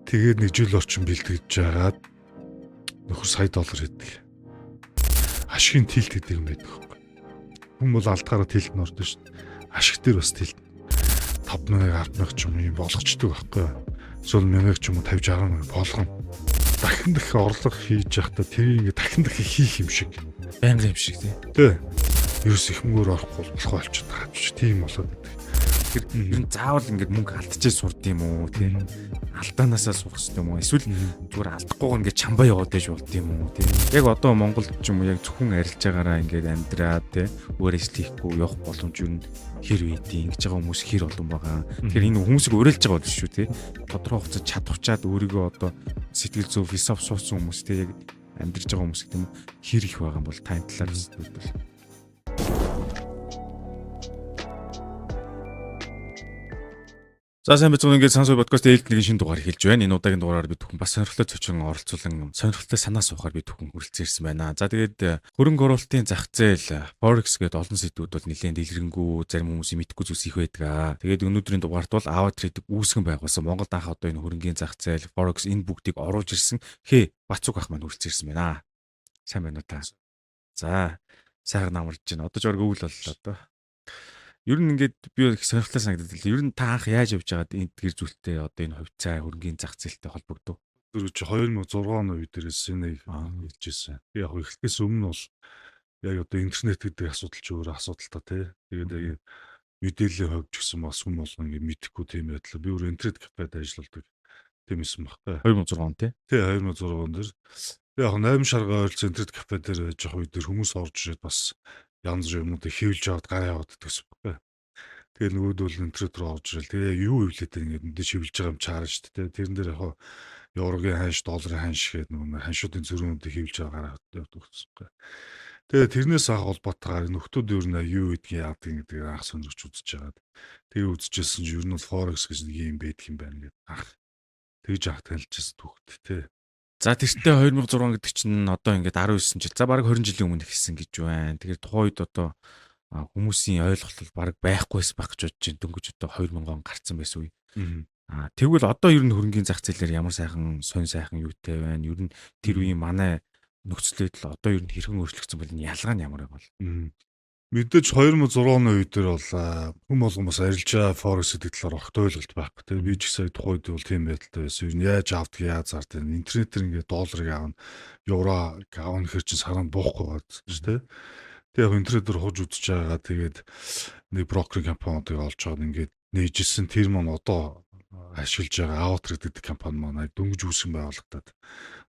Тэгээд нэг жил орчим бэлтгэж жагаад нөхөр сая доллар хийдэг. Ашигын тилт гэдэг юм байдаг байхгүй. Хүн бол алдгаараа тилт нь ордог шүү дээ. Ашиг дээр бас тилт. 5 мянга 10 мянга ч юм уу юм болгочдөг байхгүй. Эсвэл 1000 ч юм уу 50 60 мянга болгоно. Дахин дахин орлого хийж явахдаа тэрийг ингээ дахин дахин хийх юм шиг. Байнгын юм шиг, тий. Тэ. Ерөөс их мөнгөөр орохгүй болох болчиход байгаа юм шиг тийм болоод байдаг. Тэгэхээр ер нь заавал ингээд мөнгө алдчихээ сурд юм уу, тий? Алдаанаасаа сурах хэрэгтэй юм уу? Эсвэл зүгээр алдахгүйгээр ингээд чамбаа яваад байж болд юм уу, тий? Яг одоо Монголд ч юм уу яг зөвхөн арилж байгаараа ингээд амьдраад, тий, өөр ажил хийхгүй явах боломж юу хэр байдیں۔ Ингэж байгаа хүмүүс хэр олон байгаа. Тэгэхээр энэ хүмүүсийг уриалж байгаа бол шүү, тий. Тодорхой хугацаанд чадварчаад өөрийгөө одоо сэтгэл зүй, философи суусан хүмүүс, тий, яг амьдарч байгаа хүмүүс гэдэг юм хэр их байгаа юм бол та энэ талаар зүйл. За, сайн байцгаана, ингээд Сансуу подкаст ээлж нэгэн шинэ дугаар эхэлж байна. Энэ удаагийн дугаараар бид бүхэн бас сонирхолтой зочин оролцуулан сонирхолтой санаа суухаар бид бүхэн хүрэлцэн ирсэн байна. За, тэгээд хөрөнгө оруулалтын зах зээл, Forex гэдэг олон сэдвүүд бол нэлээд дэлгэрэнгүй, зарим хүмүүсийн мэдэхгүй зүйлс их байдаг. Тэгээд өнөөдрийн дугаарт бол AvaTrade үүсгэн байгуулсан, Монголд анх одоо энэ хөрөнгийн зах зээл, Forex энэ бүгдийг оруулж ирсэн Хэ Бацуг ах маань хүрэлцэн ирсэн байна. Сайн байна уу та? За, сайхан амарч байна. Одоо ч орг өвөл боллоо доо. Ер нь ингээд би их сонирхолтой санагдаад л. Ер нь та анх яаж явж байгаад энэ дгэр зүйлтэй, одоо энэ хувьцаа, хөрөнгийн зах зээлтэй холбогдов? Тэр чи 2006 оны үе дээрээс энийг хэлж ирсэн. Би яг эхлэхээс өмнө бол яг одоо интернет гэдэг асуудал ч өөр асуудал та, тий. Тэгээд яг мэдээллийн хувьд ч гэсэн бас хүн болгон ингэ мэдэхгүй тийм байдлаа. Би өөр интернет кафед ажилладаг тийм исэн баггүй. 2006 он, тий. Тий, 2006 он дээр. Би яг 8 шаргаа ойролцоо интернет кафе дээр байж байгаа үе дээр хүмүүс орж ирээд бас янз бүрийн юмнуудыг хэвлж аваад гараа яваад гэсэн баггүй. Тэгээ нөгөөдөл интернет рүү орж ирэл. Тэгээ юу хэвлээд ингээд мэдээж хэвлж байгаа юм чаарна шүү дээ. Тэрэн дээр яг еврогийн ханш, долларын ханш гэдэг нөгөө ханшуудын зөрүүнүүдийг хэвлж байгаа гараа явдаг гэсэн баггүй. Тэгээ тэрнээс анх холбоотойгоор нөхдүүд ер нь юу гэдгийг, яадаг гэдгийг анх сонирхож үзэж байгаад. Тэгээ үзчихсэн чинь ер нь бол Forex гэж нэг юм байдаг юм байна гэдэг анх тэгж анх танилцсан түүхт, тий. За, тэртээ 2006 гэдэг чинь одоо ингээд 19 жил. За, бараг 20 жилийн өмнө эхэлсэн гэж байна. Тэгэхээр тухайн үед одоо хүмүүсийн ойлголт бол бараг байхгүйс байх гэж бодож байна. Дөнгөж одоо 2000 он гарцсан байсан үе. Тэгвэл одоо ер нь хөрөнгийн зах зээлээр ямар сайхан сонь сайхан юутай байна? Ер нь тэр үеийн манай нөхцөл байдал одоо ер нь хэрхэн өөрчлөгдсөн бол, энэ ялгаа нь ямар бол? Мэдээж 2006 оны үе дээр бол хүн болгон бас арилжаа, Forex гэдэг талаар огт ойлголт байхгүй. Тэгээ би ч гэсэн тухайн үед бол тийм байдалтай байсан. Ер нь яаж авдаг, яаж зардаг. Интернетээр ингээд долларыг аавна, евро аавна гэхэр чинь саранд буухгүй байгаа шүү дээ. Тэгээ яг интернетээр хууж үзэж байгаа. Тэгээд нэг брокерийн компаниудыг олж аваад ингээд нээжсэн. Тэр маань одоо ашиглаж байгаа AvaTrade гэдэг компани маань дөнгөж үүсгэн байгуулагдаад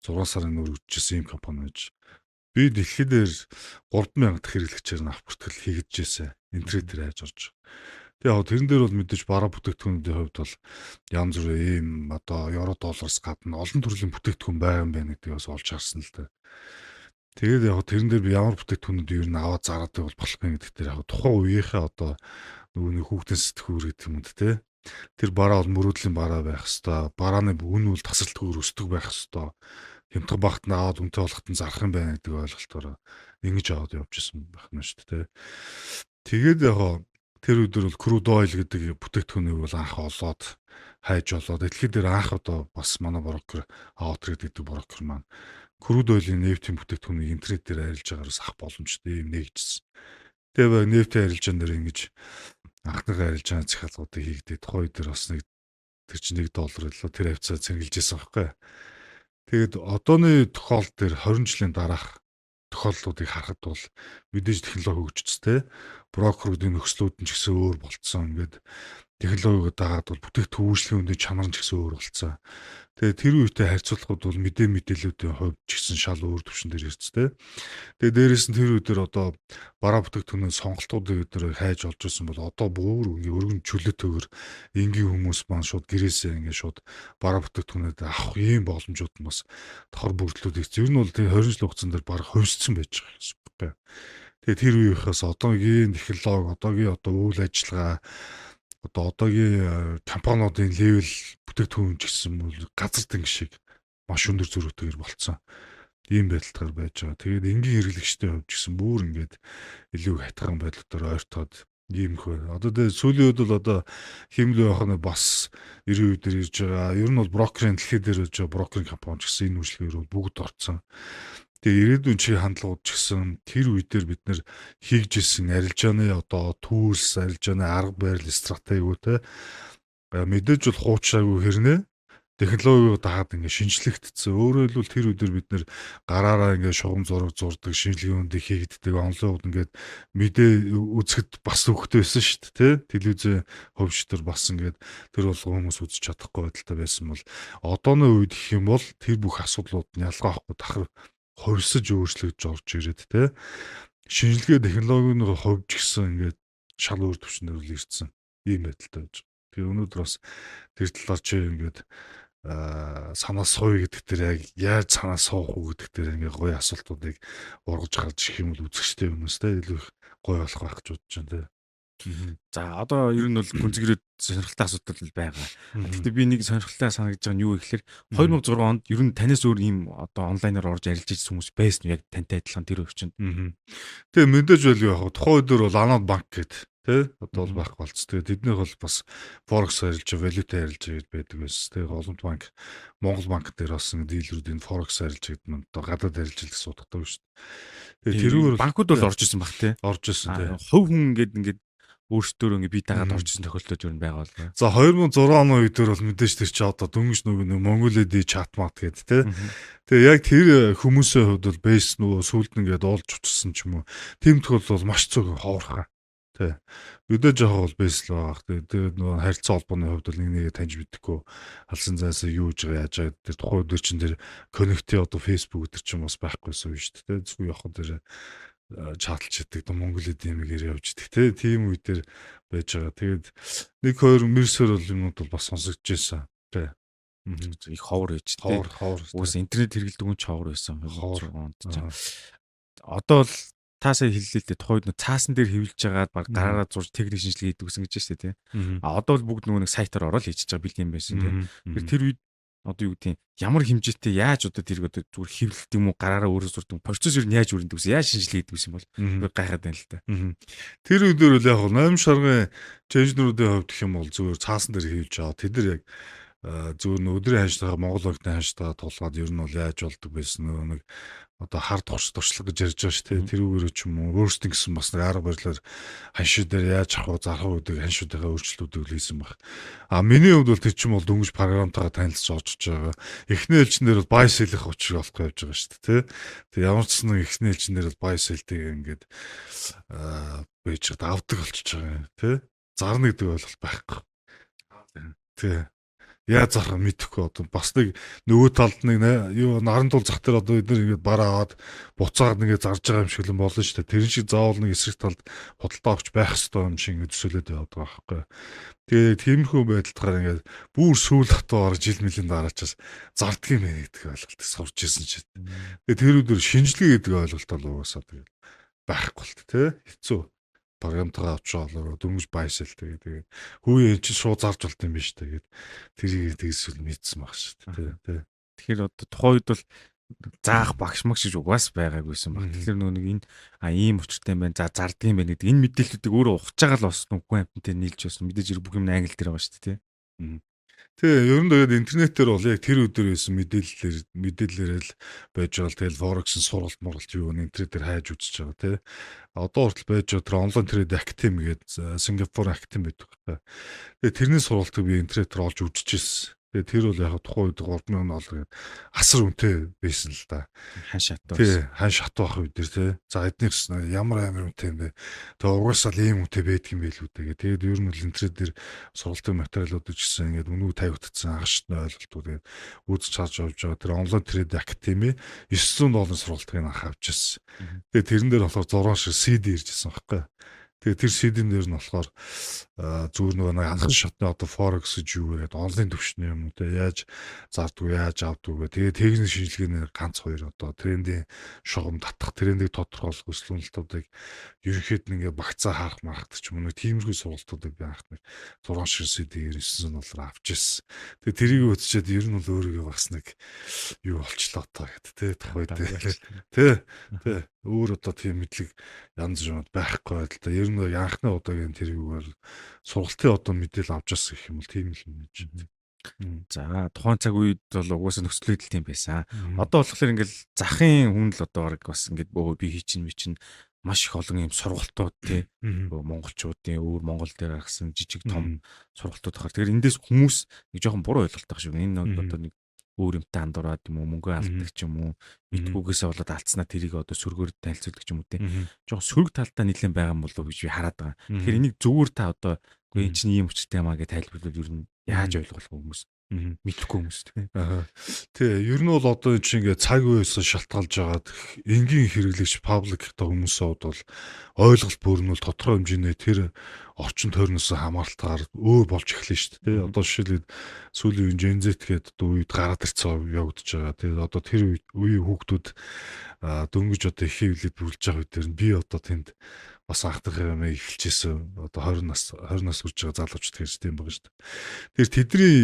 6 сарын нөрөгдөжсэн юм компани байж. Би дэлхий дээр 3000 дахь хэрэглэгчээр нь авах бүртгэл хийгдэж интернетээр хайж орж. Тэгээ яг тэрэн дээр бол мэдээж бараа бүтээгдэхүүнүүдийн хувьд бол янз бүрийн ийм одоо евро доллараас гадна олон төрлийн бүтээгдэхүүн байгаа юм байна гэдгийг бас олж харсан л да. Тэгээд яг тэрэн дээр би ямар бүтээгдэхүүнүүд ер нь аваад зараад байвал болох юм гэдэг дээр яг тухайн үеийнхээ одоо нөгөө нэг хүүхдийн сэтгүүр гэдэг юм уу, те. Тэр бараа бол мөрөөдлийн бараа байх хэвээр. Барааны үн бол тасралтгүйгээр өсдөг байх хэвээр. Хямдхан багт нь аваад үнэтэй болоход нь зарах юм байна гэдэг ойлголтоор ингэж аваад явж исэн байх нь шүү дээ. Тэгээд яг тэр өдөр бол crude oil гэдэг бүтээгдэхүүнийг бол анх олоод хайж олоод дэлхий дээр анх одоо бас манай брокер AvaTrade гэдэг брокер маань crude oil-ын нефтийн бүтээгдэхүүнийг интернет дээр арилж байгаараас авах боломжтой юм нэгжсэн. Тэгээ нефтийн арилжаан дээр ингэж анхныхаа арилжааны захиалгуудыг хийгдээд тухайн үед бас нэг тэр чинь 1 доллар лөө тэр хавцаа цэнгэлж байсан байхгүй. Тэгээд одооны тохиолдол дээр 20 жилийн дараах тохиолдлуудыг харахад бол мэдээж технологи хөгжсөн, те. Брокеруудын нөхцлүүд нь ч гэсэн өөр болцсон. Ингээд технологиг дагаад бол бүтээгдэхүүн үйлчлэгийн үнийн чанар нь ч гэсэн өөр болцсон. Тэгээ тэр үетэй харьцуулахад бол мэдээллүүдийн хувьд ч гэсэн шал өөр түвшин дээр ирсэн, те. Тэгээ дээрэс нь тэр үедэр одоо бараа бүтээгдэхүүнийн сонголтуудыг өдөр хайж олж ирсэн бол одоо бүр ингээ өргөн чөлөөтэйгөр энгийн хүмүүс маань шууд гэрээсээ ингээ шууд бараа бүтээгдэхүүнүүд авах ийм боломжууд нь бас давхар бүрдлүүд ирсэн. Ер нь бол тэр 20 жил хугацаанд дээр бараг хувьсцсан байж байгаа гэсэн үг байхгүй. Тэгээ тэр үеийнхээс одоогийн технологи, одоогийн одоо үйл ажиллагаа, одоо одоогийн компаниудын level бүтээгдэхүүн ч гэсэн бол газар тэнгис шиг маш өндөр зөрүүтэйгээр болцсон. Ийм байдалтайгаар байж байгаа. Тэгээд энгийн хэрэглэгчдийн хувьд ч гэсэн бүр ингээд илүү хайтган байдлаар ойртоод Ийм хөө. Одоо тэгээ сүүлийн үед бол одоо хиймэл оюун ухааны бас 90 үе дээр ирж байгаа. Ер нь бол брокерийн дэлхий дээр ирж байгаа брокерийн компани ч гэсэн энэ үйлчилгээр бол бүгд орцсон. Тэгээ ирээдүйн чи хандлагууд ч гэсэн тэр үе дээр бид нэр хийж исэн арилжааны одоо tools, арилжааны арга барил, стратегиуд те мэдээж бол хуучраагүй хэрнээ технологиг дагаад ингээ шинжлэгдсэн. Өөрөөр хэлбэл, тэр үедэр бид нэр гараараа ингээ шугам зураг зурдаг, шинжилгээ үндэ хийгддэг, онлайн хувьд ингээд мэдээ үзэхэд бас төвөгтэй байсан шүү дээ, тэ? Телевизийн хөвчтөр бас ингээд тэр болгон хүмүүс үзэж чадахгүй байдалтай байсан бол одооны үед гэх юм бол тэр бүх асуудлууд нь ялгаа авахгүй дахар хувьсаж өөрчлөгдөж орж ирээд, тэ? Шинжилгээ технологийн хувьд ч гэсэн ингээд шал өөр түвшнээр л ирсэн ийм байдалтай байж. Тэгээ өнөөдөр бас тэр талаар чи ингээд санаа сууя гэдэг дээр яг яаж санаа суух уу гэдэг дээр ингээ гоё асуултуудыг ургаж гарч ирэх юм бол үзэгчтэй хүмүүстэй илүү их гоё болох байх гэж бодож байна те. За, одоо ер нь бол гүнзгийрээд сонирхолтой асуудал байгаа. Гэхдээ би нэг сонирхолтой санагдаж байгаа нь юу гэхээр 2006 онд ер нь танаас өөр ийм одоо онлайнаар орж арилжиж байсан хүмүүс байсан уу, яг тантай адилхан тэр орчинд? Тэгээ мэдээж байлгүй яг. Тухайн үед бол Анад банк гэдэг тэ одоо бол байхгүй болц. Тэгээ тэднийх бол бас форекс арилж, валюта арилж гэж байдаг байсан. Тэгээ Голомт банк, Монгол банк дээр бас ингэ дилерүүд энэ форекс арилж гэдэг нь одоо гадаад арилжил гэсэн утгатай шүү дээ. Тэгээ тэрүүгээр банкуд бол орж исэн баг те. Орж исэн те. Хувь хүн ингээд өөрсдөө ингээ бие дагаад орж исэн тохиолдол юу байгаа бол. За, 2006 оны үед төр бол мэдээж тэр чи одоо дөнгөж нөгөө Mongolia chat мат гэдэг те. Тэгээ яг тэр хүмүүсийн хувьд бол бейс нөгөө сүүлд ингээд уулж учирсан ч юм уу. Тийм тохиолдол бол маш цөөхөн, ховорхон. Тэ. Мэдээж яг бол бейс л байгаа. Тэгээд нөгөө харилцаа холбооны хувьд бол нэг нэгэ таньж мэдэхгүй алсан зайсаа юу гэж байгаа, яаж байгаа, тэр тухайн өдөр чинь тэр connect одоо Facebook өдр чинь бас байхгүйсэн юм шүү дээ. Зөвхөн явах дээр чатлж идэг, Монгол эдийн явж идэг те, тийм үе дээр байж байгаа. Тэгээд нэг хоёр мэрсээр бол юмнууд бол бас сонсогдож байсан. Тэ. Их ховор байж те. Ховор, ховор. Уус интернет хэрэглэдэг хүн ч ховор байсан. 2006 онд чинь. Одоо бол та сая хэллээ л дээ, тухайд нөө цаасан дээр хэвлэж байгаад баг гараараа зурж техник шинжилгээ хийдэг гэсэн гэж байна шүү дээ, тий. А одоо бол бүгд нөгөө нэг сайтаар ороод хийчихэж байгаа бэлэн юм байсан тий. Тэгэхээр тэр үед одоо юу гэдэг, ямар хэмжээтэй, яаж одоо тэрийг одоо зүгээр хэвлэлт юм уу, гараараа өөрөө зурдаг процесс юу, яаж өрнөдөг гэсэн, яаж шинжилгээ хийдэг гэсэн бол би гайхаад байна л та. Тэр үедэр бол яг 8 шаргын changer-үүдийн хувьд гэх юм бол зүгээр цаасан дээр хэвлэж байгаа. Тэд нар яг зүгээр нь өдрийн ханштайгаа, Монгол банкны ханштайгаа тулгаад ер нь бол яаж болдог байсан, нөгөө нэг одоо хар туршлага гэж ярьж байгаа шүү дээ. Тэрүүгээр ч юм уу өөрсдөн гэсэн бас нэг арга барилаар ханши дээр яаж авах уу, зарах уу гэдэг ханшуудынхаа өөрчлөлтүүдийг л хийсэн баг. А миний хувьд бол тэр чинь бол дөнгөж програмтайгаа танилцж орж байгаа. Эхний ээлжин дээр бол buy sell-ийн учрыг олохгүй явж байгаа шүү дээ. Тэг ямар ч нэг эхний ээлжин дээр бол buy sell-ийг ингээд байж чад авдаг болчихж байгаа юм тий. Зарна гэдэг ойлголт байхгүй. Тий, яаж зарах мэдэхгүй, одоо бас нэг нөгөө талд нэг юу наран тул зах дээр одоо бид нэр ингээд бараа аваад буцаагаад ингээд зарж байгаа юм шиг л болно шүү дээ. Тэрэн шиг заавал нэг эсрэг талд худалдаа авч байх хэрэгтэй юм шиг ингээд төсөөлөд яваад байгаа байхгүй. Тэгээ тиймэрхүү байдалтайгаар ингээд бүр сүүл хатуу орж жил мөлийн дараачаас зарддаг юм байна гэдэг ойлголт сурч ирсэн чинь. Тэгээ тэр өдөр шинжилгээ гэдэг ойлголт бол угаасаа тэгээд байхгүй л тий. Хэцүү, програмтайгаа авч байгаа дөнгөж buy sell тэгээд тэгээд хүү энэ чинь шууд зарж болт юм биш, тэгээд тэрийг тэгсвэл мэдсэн баг шүү дээ тий. Тэгэхээр одоо тухайн үед бол заах багш магш гэж угаас байгаагүйсэн баг. Тэгэхээр нөгөө нэг энэ ийм учиртай юм байна. За, зарддаг юм байна гэдэг энэ мэдээллүүдийг өөрөө ухаж байгаа л бас үгүй амьтантай нийлж байсан. Мэдээж бүх юм англи дээр байгаа шүү дээ тий. Тий, ер нь тэгээд интернетээр бол яг тэр өдөр байсан мэдээллээр л байж байгаа л тэгэл Forex-ын сургалт мургалт юу интернетээр хайж үзэж байгаа тий. Одоо хүртэл байж байгаа тэр онлайн trade academy гэдэг Сингапур academy байдаг. Тэгээ тэрний сургалтыг би интернетээр олж үзчихсэн. Тэгээ тэр бол яг тухайн үед 3000 доллар гэдэг асар үнэтэй байсан л да. Хан шатуу. Тий, хан шатуу ах үед дэр тий. За, эднийх ямар амар үнэтэй юм бэ? Тэгээ угаасаа л ийм үнэтэй байдаг юм байл үү дээ. Тэгээд ер нь бол интернет дээр сургалтын материалууд ч гэсэн ингээд үнүү тавигдсан агашны ойлголтууд тэгээд үзэж харж явж байгаа. Тэр онлайн trade academy 900 долларын сургалтыг анх авч ирсэн. Тэгээ тэрэн дээр болохоор 6 шиг CD ирж ирсэн байхгүй. Тэгээ тэр CD-н дээр нь болохоор Зүгээр нөгөө нэг анхан шатны одоо forex гэж юу вэ гэдэг онлайн төвшний юм уу те, яаж зардгүй, яаж авдгүй гэ. Тэгээ техник шинжилгээний ганц хоёр одоо трендийн шугам татах, трендийг тодорхойлох өсөл уналтуудыг ерөнхийд нь ингээ багцаа харах мархдаг ч юм уу, нэг тиймэрхүү сургалтуудыг би анх нэг 6 шир CD-гээр 900 доллар авч ирсэн. Тэгээ тэрийг үзчихэд ер нь бол өөрийгөө бас нэг юу болчлоо тоо гэд те, тухай те те өөр одоо тийм мэдлэг янз бүрүүд байхгүй байдалтай. Ер нь анхны удаагийн тэр юугаар сургалтын одоо мэдээлэл авч ирсэн гэх юм бол тийм л юм гэж. За, тухайн цаг үед бол угаасаа нөхцөл байдал тийм байсан. Одоо болохоор ингээл захын хүн л одоо баг бас ингээд өө би хий чинь ми чинь маш их олон юм сургалтууд тий, монголчуудын өөр Монгол дээр гаргасан жижиг том сургалтууд ахаар. Тэгэхээр эндээс хүмүүс нэг жоохон буруу ойлголт байх шиг. Энэ одоо нэг өөр юмтай андуураад юм уу, мөнгө алддаг ч юм уу, мэдгүйгээсээ болоод алдснаа тэрийг одоо сөргөөр танилцуулдаг ч юм уу те. Жоохон сөрөг талдаа нэлээд байгаа юм болов уу гэж би хараад байгаа. Тэгэхээр энийг зөвөр та одоо үгүй эн чинь ийм учиртай юм аа гэж тайлбарлавал ер нь яаж ойлгох вэ хүмүүс? Мэдхгүй хүмүүс те. Тий, ер нь бол одоо энэ чинь ингээ цаг үеэс шалтгаалж байгаад энгийн хэрэглэгч public одоо хүмүүсийн хувьд бол ойлголт бүрнүүл тодорхой хэмжээний тэр орчин тойрноос хамааралтайгаар өөр болж эхлэн шүү дээ. Одоо жишээлбэл сүүлийн үеийн Gen Z гэдэг одоо үед гараад ирсэн явагдаж байгаа. Тэгээд одоо тэр үеийн хүүхдүүд дөнгөж одоо их хэвлэлд бүлж байгаа үе дээр би одоо тэнд бас анхдах юм эхэлжсэн. Одоо 20 нас хүрж байгаа залуучууд гэж тийм байгаа шүү дээ. Тэр тэдний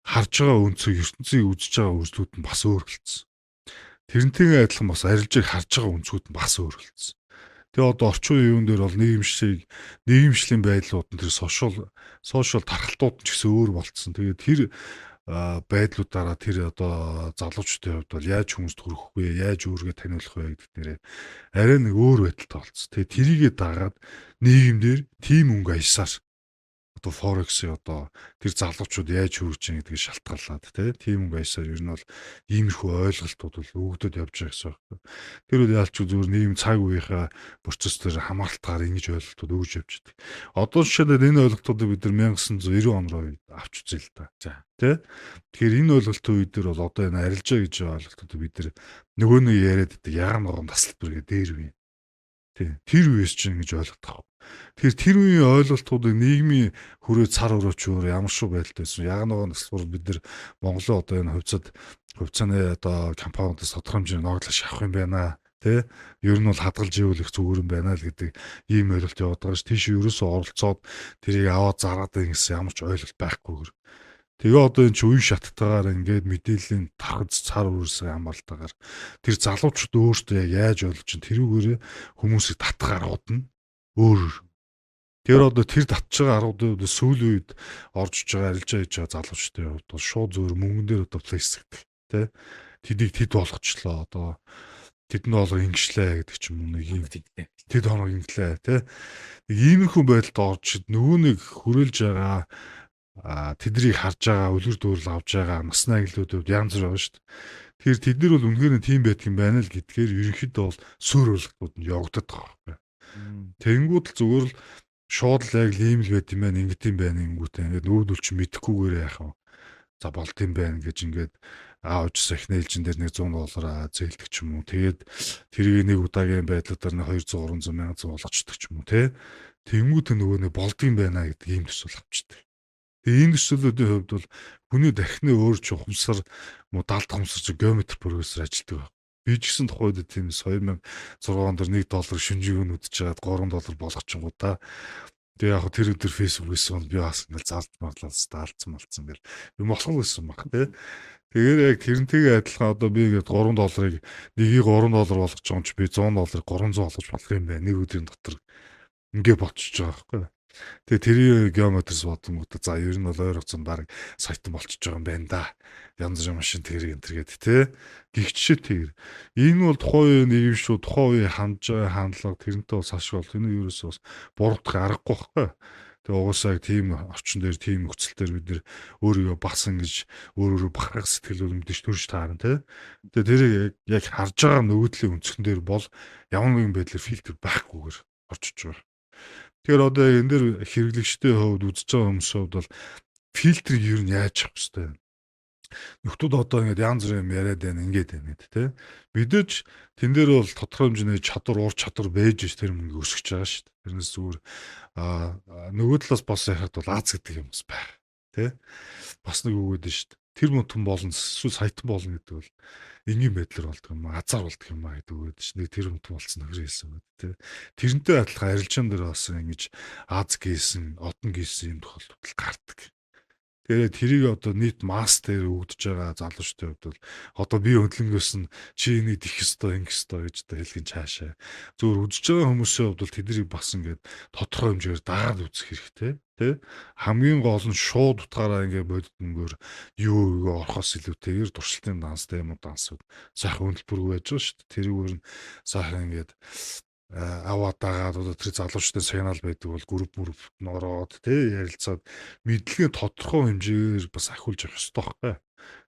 харж байгаа өнцөг, ертөнцийг үзэж байгаа үзлүүд нь бас өөр болцсон. Тэрнтэйгээ адилхан бас арилжааг харж байгаа өнцгүүд нь бас өөр болцсон. Тэгээ одоо орчин үеийн юун дээр бол нийгэмшлийн байдлууд нь тэр social тархалтууд нь ч гэсэн өөр болцсон. Тэгээ тэр байдлуудаараа тэр одоо залуучдын хувьд бол яаж хүмүүст хүрэх вэ, яаж өөрийгөө таниулах вэ гэдэг нэрээ арай нэг өөр байдалтай болцсон. Тэгээ тэрийгээ дагаад нийгэмдэр тийм өнгө аясаар одоо forex-ийг одоо тэр залуучууд яаж хөрвж байгаа гэдгийг шалтгаалаад тийм өнгө аясаар ер нь бол иймэрхүү ойлголтууд бол өгдөд явж байгаа гэсэн байна. Тэр үл яалч зүгээр нийгэм цаг үеийнхээ процесс дээр хамааралтайгаар ингэж ойлголтууд өгж явж байдаг. Одоо жишээлбэл энэ ойлголтуудыг бид нар 1990 он руу авч үзье л та. За. Тэ? Тэгэхээр энэ ойлголтын үе дээр бол одоо энэ арилжаа гэж байгаа ойлголтуудыг бид нар нөгөө нэг яриад байдаг ягаан ногоон тасалбар гэдэг дээр үе. Тий. Тэр үеэс чинь ингэж ойлгох. Тэгэхээр тэр үеийн ойлголтуудыг нийгмийн хүрээ цар өрөөч өөр ямар шүү байдалтай байсан. Яг нөгөө тасалбар бид нар Монголын одоо энэ хувьцааны одоо компаниудаас тодорхой хэмжээний ноглол шавах юм байна. Тэ? Ер нь бол хадгалж ивэл их зүгээр юм байна л гэдэг ийм ойлголт яваад байгаа ш. Тийш ерөөсөө оролцоод тэрийг аваад зараад гэсэн ямар ч ойлголт байхгүйгээр. Тэгээ одоо энэ чи үе шаттайгаар ингээд мэдээллийн тархаж цар үрсэн хамгаалтайгаар тэр залуучууд өөрсдөө яг яаж ойлгож чинь тэрүүгээрээ хүмүүсийг татах аргууд нь өөр. Тэр одоо тэр татж байгаа аргуудын сүүлийн үед орж иж байгаа арилжаа хийж байгаа залуучдын хувьд бол шууд зөөр мөнгөн дээр одоо place гэдэг тий. Тэдийг тэд болгочлоо, одоо тэдэн доллар ингэшлээ гэдэг ч юм уу, нэг юм тэд хоног инглээ тий. Нэг иймэрхүү байдалд орж нөгөө нэг хүрээлж байгаа, тэднийг харж байгаа, үлгэр дуурайл авч байгаа насны ангиллуудад янз бүр байгаа шүү дээ. Тэгэхээр тэд нар бол үнэхээр тийм байдаг юм байна л гэдгээр ерөнхийдөө бол суурь ойлголтууд нь явагдаад байгаа байхгүй. Тэнгүүд л зүгээр л шууд л яг ийм л байт юм байна, ингэт юм байна ингэнгүүтээ ингээд нөгөөдөл чи мэдэхгүйгээр яах вэ? За, болд юм байна гэж ингээд аавч сахин ээлжин дээр нэг 100 доллараа зээлдэг ч юм уу. Тэгээд тэрийг нэг удаагийн байдлаар нэг 200, 300, 1100 болгочдөг ч юм уу, тэ. Тэнгүүт нөгөө нэг болд юм байна гэдэг ийм төсөл авчдаг. Тэгээ энэ төсөөлүүдийн хувьд бол хүний дахны өөр ч ухамсар муу далд ухамсар чи геометр прогрессор ажилладаг. Би ч гэсэн тухайд тийм 2006 онд 1 доллар шүнжээг нь үдчихээд 3 доллар болгочингуудаа. Тэгээ яг тэр өдөр Facebook байсан, би бас ингээл зарж марлаа, алдсан малцсан гэл юм болох байсан баг тий. Тэгээд яг тэрнтэйгээ адилхан одоо би ингээд 3 долларыг нэгийг 3 доллар болгож байгаа юм чи би 100 долларыг 300 болгож болох юм байна. Нэг өдрийн дотор ингээ болчихж байгаа байхгүй. Тэгээ тэрийг геометрс бодонгууд за ер нь бол ойр хугацаанд баг саятан болчихж байгаа юм байна да. Янз бүрийн машин тэрэг энэ тэргээд тий. Гихч жишээ тэр. Энэ бол тухайн үеийн нийгэм шүү, тухайн үеийн хандж байгаа хандлага тэрнтэй бас ашиг бол энэ ерөөсөө бас буруутгах аргагүй байхгүй. Тэгээ угаасаа тийм орчин дээр, тийм нөхцөл дээр бид нэр өөрийгөө бас ингэж өөр өөрөө бахархах сэтгэл бол мэдээж төрж таарна тий. Тэгээ тэрийг яг харж байгаа нөгөөдлийн өнцгөн дээр бол ямар нэгэн байдлаар фильтр байхгүйгээр орчиж байгаа. Тэгэхээр одоо энэ дээр хэрэглэгчдийн хувьд, үзэж байгаа хүмүүсийн хувьд бол фильтрийг ер нь яаж авах хэвтэй вэ? Нөхдүүд одоо ингээд янз бүрийн юм яриад байна, ингээд байна гэд тэ. Мэдээж тэн дээр бол тодорхой хэмжээний чадвар, ур чадвар байж ш тэр мөнгө өсгөж байгаа шүү дээ. Тэрнээс зүгээр нөгөө талаас бас яхад бол аз гэдэг юм бас байх. Тэ. Бас нэг үг өгдөн шүү дээ. Тэр мөн болно, эсвэл саятан болно гэдэг бол энгийн байдлаар болдог юм, азар болдог юм а гэдэг үг өгдөн шүү. Нэг тэр мөн болсон нөхөр хэлсэн үг тэ. Тэрнтэй адилхан арилжаан дээр бас ингэж аз гээсэн, одон гээсэн юм тохиолдол гардаг. Тэгээд тэрийг одоо нийт мастер өгдөж байгаа залуучдын хувьд бол одоо би хөдөлгөнгөөс нь чи энийг тэх ёстой, ингэх ёстой гэж одоо хэлгэн цаашаа. Зүгээр үзэж байгаа хүмүүсийн хувьд бол тэднийг бас ингээд тодорхой хэмжээгээр дагаад үзэх хэрэгтэй. Тэ? Хамгийн гол нь шууд утгаараа ингээд бодит мөнгөөр юу юу орохоос илүүтэйгээр туршилтын данс, демо дансууд сайхан өнөлбөргүй байж байгаа шүү дээ. Тэрүүгээр нь сайхан ингээд аваад дагаад одоо тэр залуучдын сигнал байдаг бол групп мөрөв нь ороод тий ярилцаад мэдлэгээ тодорхой хэмжээгээр бас ахиулж явах ёстой байхгүй.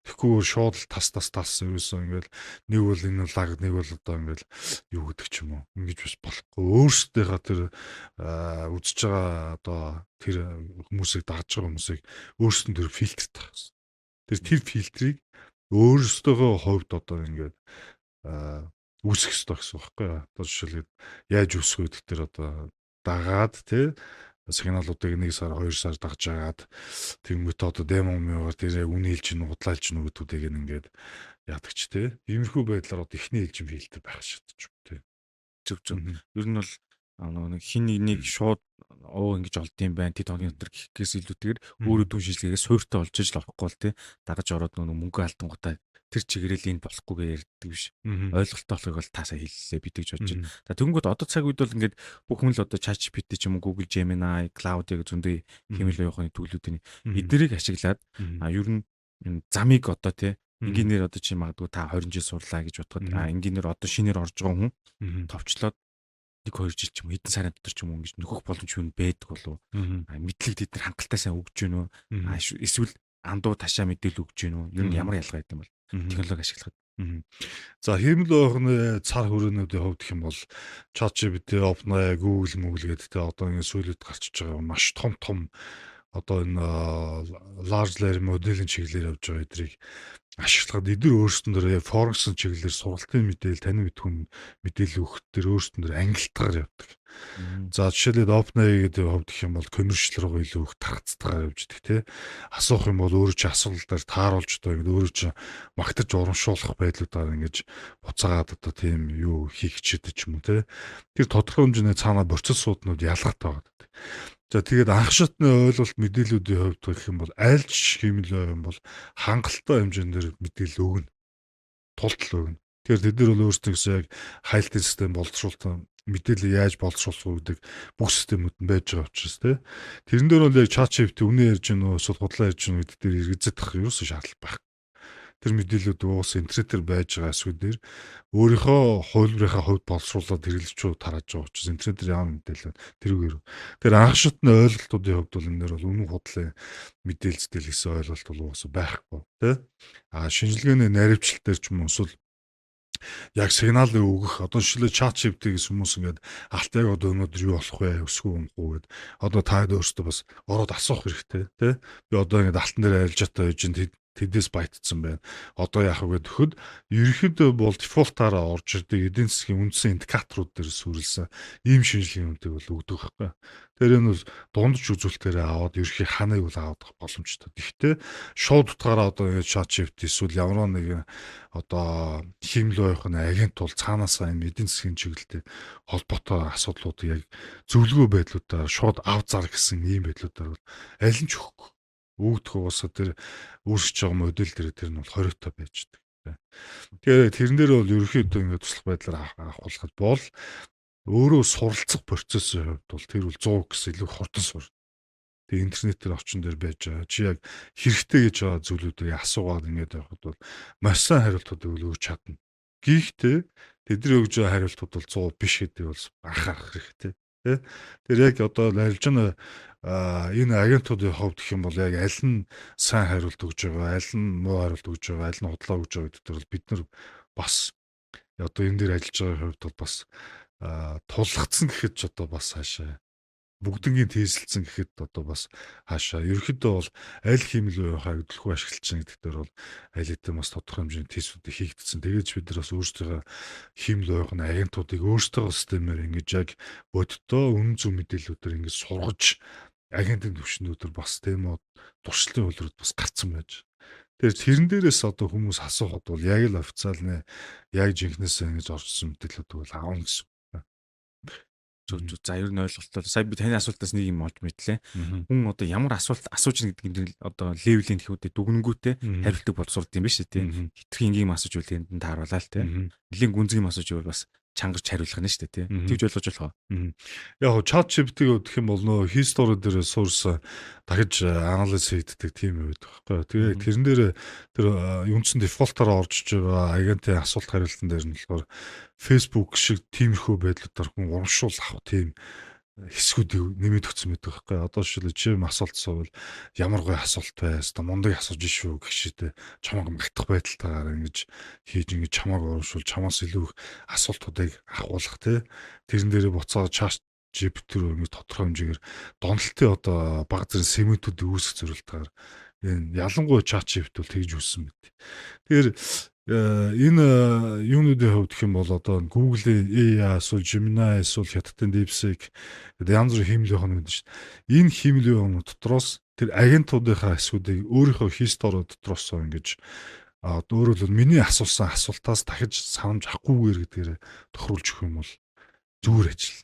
Тэгэхгүй шууд л тас тас тас ерөөсөө ингээл нэг бол энэ лаг, нэг бол одоо ингээл юу гэдэг ч юм уу ингэж бас болохгүй. Өөрсдийнхээ тэр үзэж байгаа одоо тэр хүмүүсийг дагаж байгаа хүмүүсийг өөрсдөн тэр фильтрт байх хэрэгтэй. Тэр фильтрийг өөрсдийнхөө хувьд одоо ингээд үүсгэх ёстой гэсэн үг байхгүй юу? Одоо жишээлбэл яаж үүсгэх вэ гэдэг тэр одоо дагаад тий сигналуудыг 1 сар 2 сар дагж агаад тэнгуүтэ одоо демо муугаар тэр яг үн хэлж гин худлаа хэлж гин гэдүүдийг ингээд яадаг ч тий. Иймэрхүү байдлаар одоо эхний ээлжин фильтр байх шатж тий. Зөв зөв. Ер нь бол нөгөө нэг хин нэг шууд оо ингэж олд юм байна тэд хоногийн дотор гэхээс илүүтэйгээр өөрөө дүн шинжилгээгээ суурьтай болж иж л орохгүй бол тий дагаж ороод нөгөө мөнгө алдангуудаа тэр чигээрэл энд болохгүй гэж ярьдаг биш. Ойлголттой болохыг бол таасаа хэллээ би тэгж бодож байна. За тэгэнгүүт одоо цаг үед бол ингээд бүх хүн л одоо ChatGPT ч юм уу Google Gemini, Claude гэх зөндөө хиймэл оюуханы төлөвлүүдийн эднэрийг ашиглаад ер нь замыг одоо тий энгийнээр одоо чи магадгүй та 20 жил сурлаа гэж бодоход энгийнээр одоо шинээр орж байгаа хүн товчлоод 1 2 жил ч юм уу хэдэн сарын дотор ч юм уу ингэж нөхөх боломж юу байдаг болов мэдлэг тэд нар хангалттай сайн өгч гэнэ үү эсвэл андуу ташаа мэдээлэл өгч гэнэ үү ер нь ямар ялгаа байд юм бол технологи ашиглахад. За хиймэл оюухны цар хүрээнүүдийн хувьд гэх юм бол ChatGPT, OpenAI, Google, Google гэдэг те одоо ингэ сүүлүүд гарчиж байгаа маш том том одоо энэ large layer моделийн чиглэлээр явж байгаа эдрийг ашиглахад эдгээр өөрсдөн дээр forex чиглэлээр сургалтын мэдээлэл, танин мэдхүн мэдээлэл өгөх дээр өөрсдөн дээр ангилтгаар явдаг. За жишээлбэл OpenAI гэдэг хувьд гэх юм бол commercial руу илүү их таргацтайгаар явж идэг тий. Асуух юм бол өөрөө чи асуултаар тааруулж одоо ингэ өөрөө чи магтаж урамшуулах байдлуудаар ингэж буцаагаад одоо тийм юу хийх хичээдэг ч юм уу тий. Тэр тодорхой хэмжээний цаанаа процессууднууд ялгаатай байгаа. За тэгээд анх шатны ойлголт мэдээллүүдийн хувьд гэх юм бол аль ч хиймэл оюун бол хангалттай хэмжээнд мэдээлэл өгнө. Тултал өгнө. Тэгэхээр тэд нар бол өөрсдөө гэсэн яг хайлтын систем боловсруулалтын мэдээлэл яаж боловсруулах вэ гэдэг бүх системүүд нь байж байгаа учраас тий. Тэрэн дээр бол яг ChatGPT үнэ ярьж гэнэ үү эсвэл худлаа ярьж гэнэ гэдэг дээр эргэцэх ерөөсөө шаардлага байхгүй. Тэр мэдээллүүд уус интернетээр байж байгаа эсвэл дээр өөрийнхөө хувилбарынхаа хувьд боловсруулаад хэрэглэгчүүд тарааж байгаа учраас интернетээр ямар мэдээлэл тэрүүгээр. Тэр анх шатны ойлголтуудын хувьд бол энэ дээр бол үнэн худлын мэдээлэл зэтэл гэсэн ойлголт бол уусаа байхгүй тий. А шинжилгээний наривчлал дээр ч юм уу эсвэл яг сигналыг өгөх одоо жишээлбэл ChatGPT гэсэн хүмүүс ингээд алт яг одоо өнөөдөр юу болох вэ, өсгөө унах уу гэд одоо та өөрсдөө бас ороод асуух хэрэгтэй тий. Би одоо ингээд алтан дээр арилжаатай байж тэдээс байтцсан байна. Одоо яах вэ гэхэд ерөнхийдөө бол default аараа орж ирдэг эдийн засгийн үндсэн индикаторууд дээр суурилсан ийм шинжилгээний үнэтэйг бол өгдөг байхгүй. Тэр энэ бол дундч үзүүлэлтээр аваад ерөнхий ханыг бол авах боломжтой. Гэхдээ шууд утгаараа одоо ингэж ChatGPT эсвэл ямар нэгэн одоо хиймэл оюухны агент бол цаанаасаа энэ эдийн засгийн чиглэлтэй холбоотой асуудлуудыг яг зөвлөгөө байдлуудаар шууд ав зар гэсэн ийм байдлуудаар бол аль нь ч өгөхгүй өгдөх уусаа тэр үүсгэж байгаа модель дээр тэр нь бол хориотой байж байгаа. Тэгэхээр тэрэн дээр бол ерөнхийдөө ингээд туслах байдлаар авахулахад бол өөрөө суралцах процессын хувьд бол тэр бол 100 гэсэн илүү хурдан сур. Тэгээ интернетээр орчин дээр байж байгаа. Чи яг хэрэгтэй гэж байгаа зүйлүүдийг асуугаад ингээд явхад бол маш сайн хариултуудыг бол өгч чадна. Гэхдээ тэдний өгж байгаа хариултууд бол 100 биш гэдэг бол анхаарах хэрэгтэй. Тэ? Тэр яг одоо арилжааны энэ агентуудын хувьд гэх юм бол яг аль нь сайн хариулт өгж байгаа, аль нь муу хариулт өгж байгаа, аль нь худлаа өгж байгаа гэдэг дээр бол бид нар бас одоо энэ дээр ажиллаж байгаа хувьд бол бас тулгацсан гэхэд ч одоо бас цаашаа Бүгднгийн тээсэлсэн гэхэд одоо бас хаашаа ерөөхдөө бол аль хиймэл оюун хаагдaltaгүй ашиглаж байгаа гэдэг дээр бол аль хэдийн бас тодорхой хэмжээний тестүүдийг хийгдсэн. Тэгээд бид нар бас өөрсдийнхөө хиймэл оюуны агентуудыг өөрсдийнхөө системээр ингэж яг бодиттой үнэн зөв мэдээллүүдээр ингэж сургаж агентын түвшнүүдээр бас тийм үү туршилтын хөлрүүд бас гарцсан байж. Тэгэхээр тэрэн дээрээс одоо хүмүүс асуухад бол яг л официал нэ яг жинхнээсээ ингэж орчихсон мэдээллүүд бол аавна гэсэн. Зөв зөв. За ер нь ойлголттой. Сая би таны асуултаас нэг юм олж мэдлээ. Хүн одоо ямар асуулт асууж ийн гэдэг нь одоо level ийн гэхүүдээ дүгнэнгүүтээ хариултыг боловсруулд юм байна шүү дээ. Хитрхийн энгийн юм асууж үл энд нь тааруулаа л тий. Нэлийн гүнзгий юм асууж ивэл бас чангарч хариулах нь шүү дээ тий. Тэгж ойлгож болох уу? Яг хоо ChatGPT-г өгөх юм бол нөө history дээр source дахиж анализ хийгддэг тийм юм байдаг байхгүй. Тэгээ тэрэн дээр тэр үндсэн default оор орж иж байгаа агентын асуулт хариултан дээр нь болохоор Facebook шиг тиймэрхүү байдлуудаар хүн урамшуул авах тийм хэсгүүдийг нэмээд өгсөн байдаг байхгүй. Одоо жишээлбэл чи юм асуулт асуувал ямар гоё асуулт бай, хэвээ мундаг асууж шүү гэх шитэй чамайг магтах байдалтайгаар ингэж хийж ингэж чамайг урамшуул чамаас илүү их асуултуудыг авахулах тий. Тэрэн дээрээ буцаад ChatGPT рүү ингэж тодорхой хэмжээгээр донтолтын одоо баг зэрэг сегментүүдийг үүсгэх зорилтоор энэ ялангуяа ChatGPT бол тэгж үүссэн мэт. Тэгэхээр энэ юунуудын хувьд гэх юм бол одоо Google-ийн AI эсвэл Gemini эсвэл Хятадын DeepSeek гэдэг янз бүрийн хиймэл оюун гэдэг шүү дээ. Энэ хиймэл оюун дотроос тэр агентуудынхаа хэсгүүдийг өөрийнхөө history дотроос ингэж өөрөөр хэлбэл миний асуусан асуултаас дахиж санамж авахгүйгээр гэдгээр тохируулж өгөх юм бол зүгээр ажил.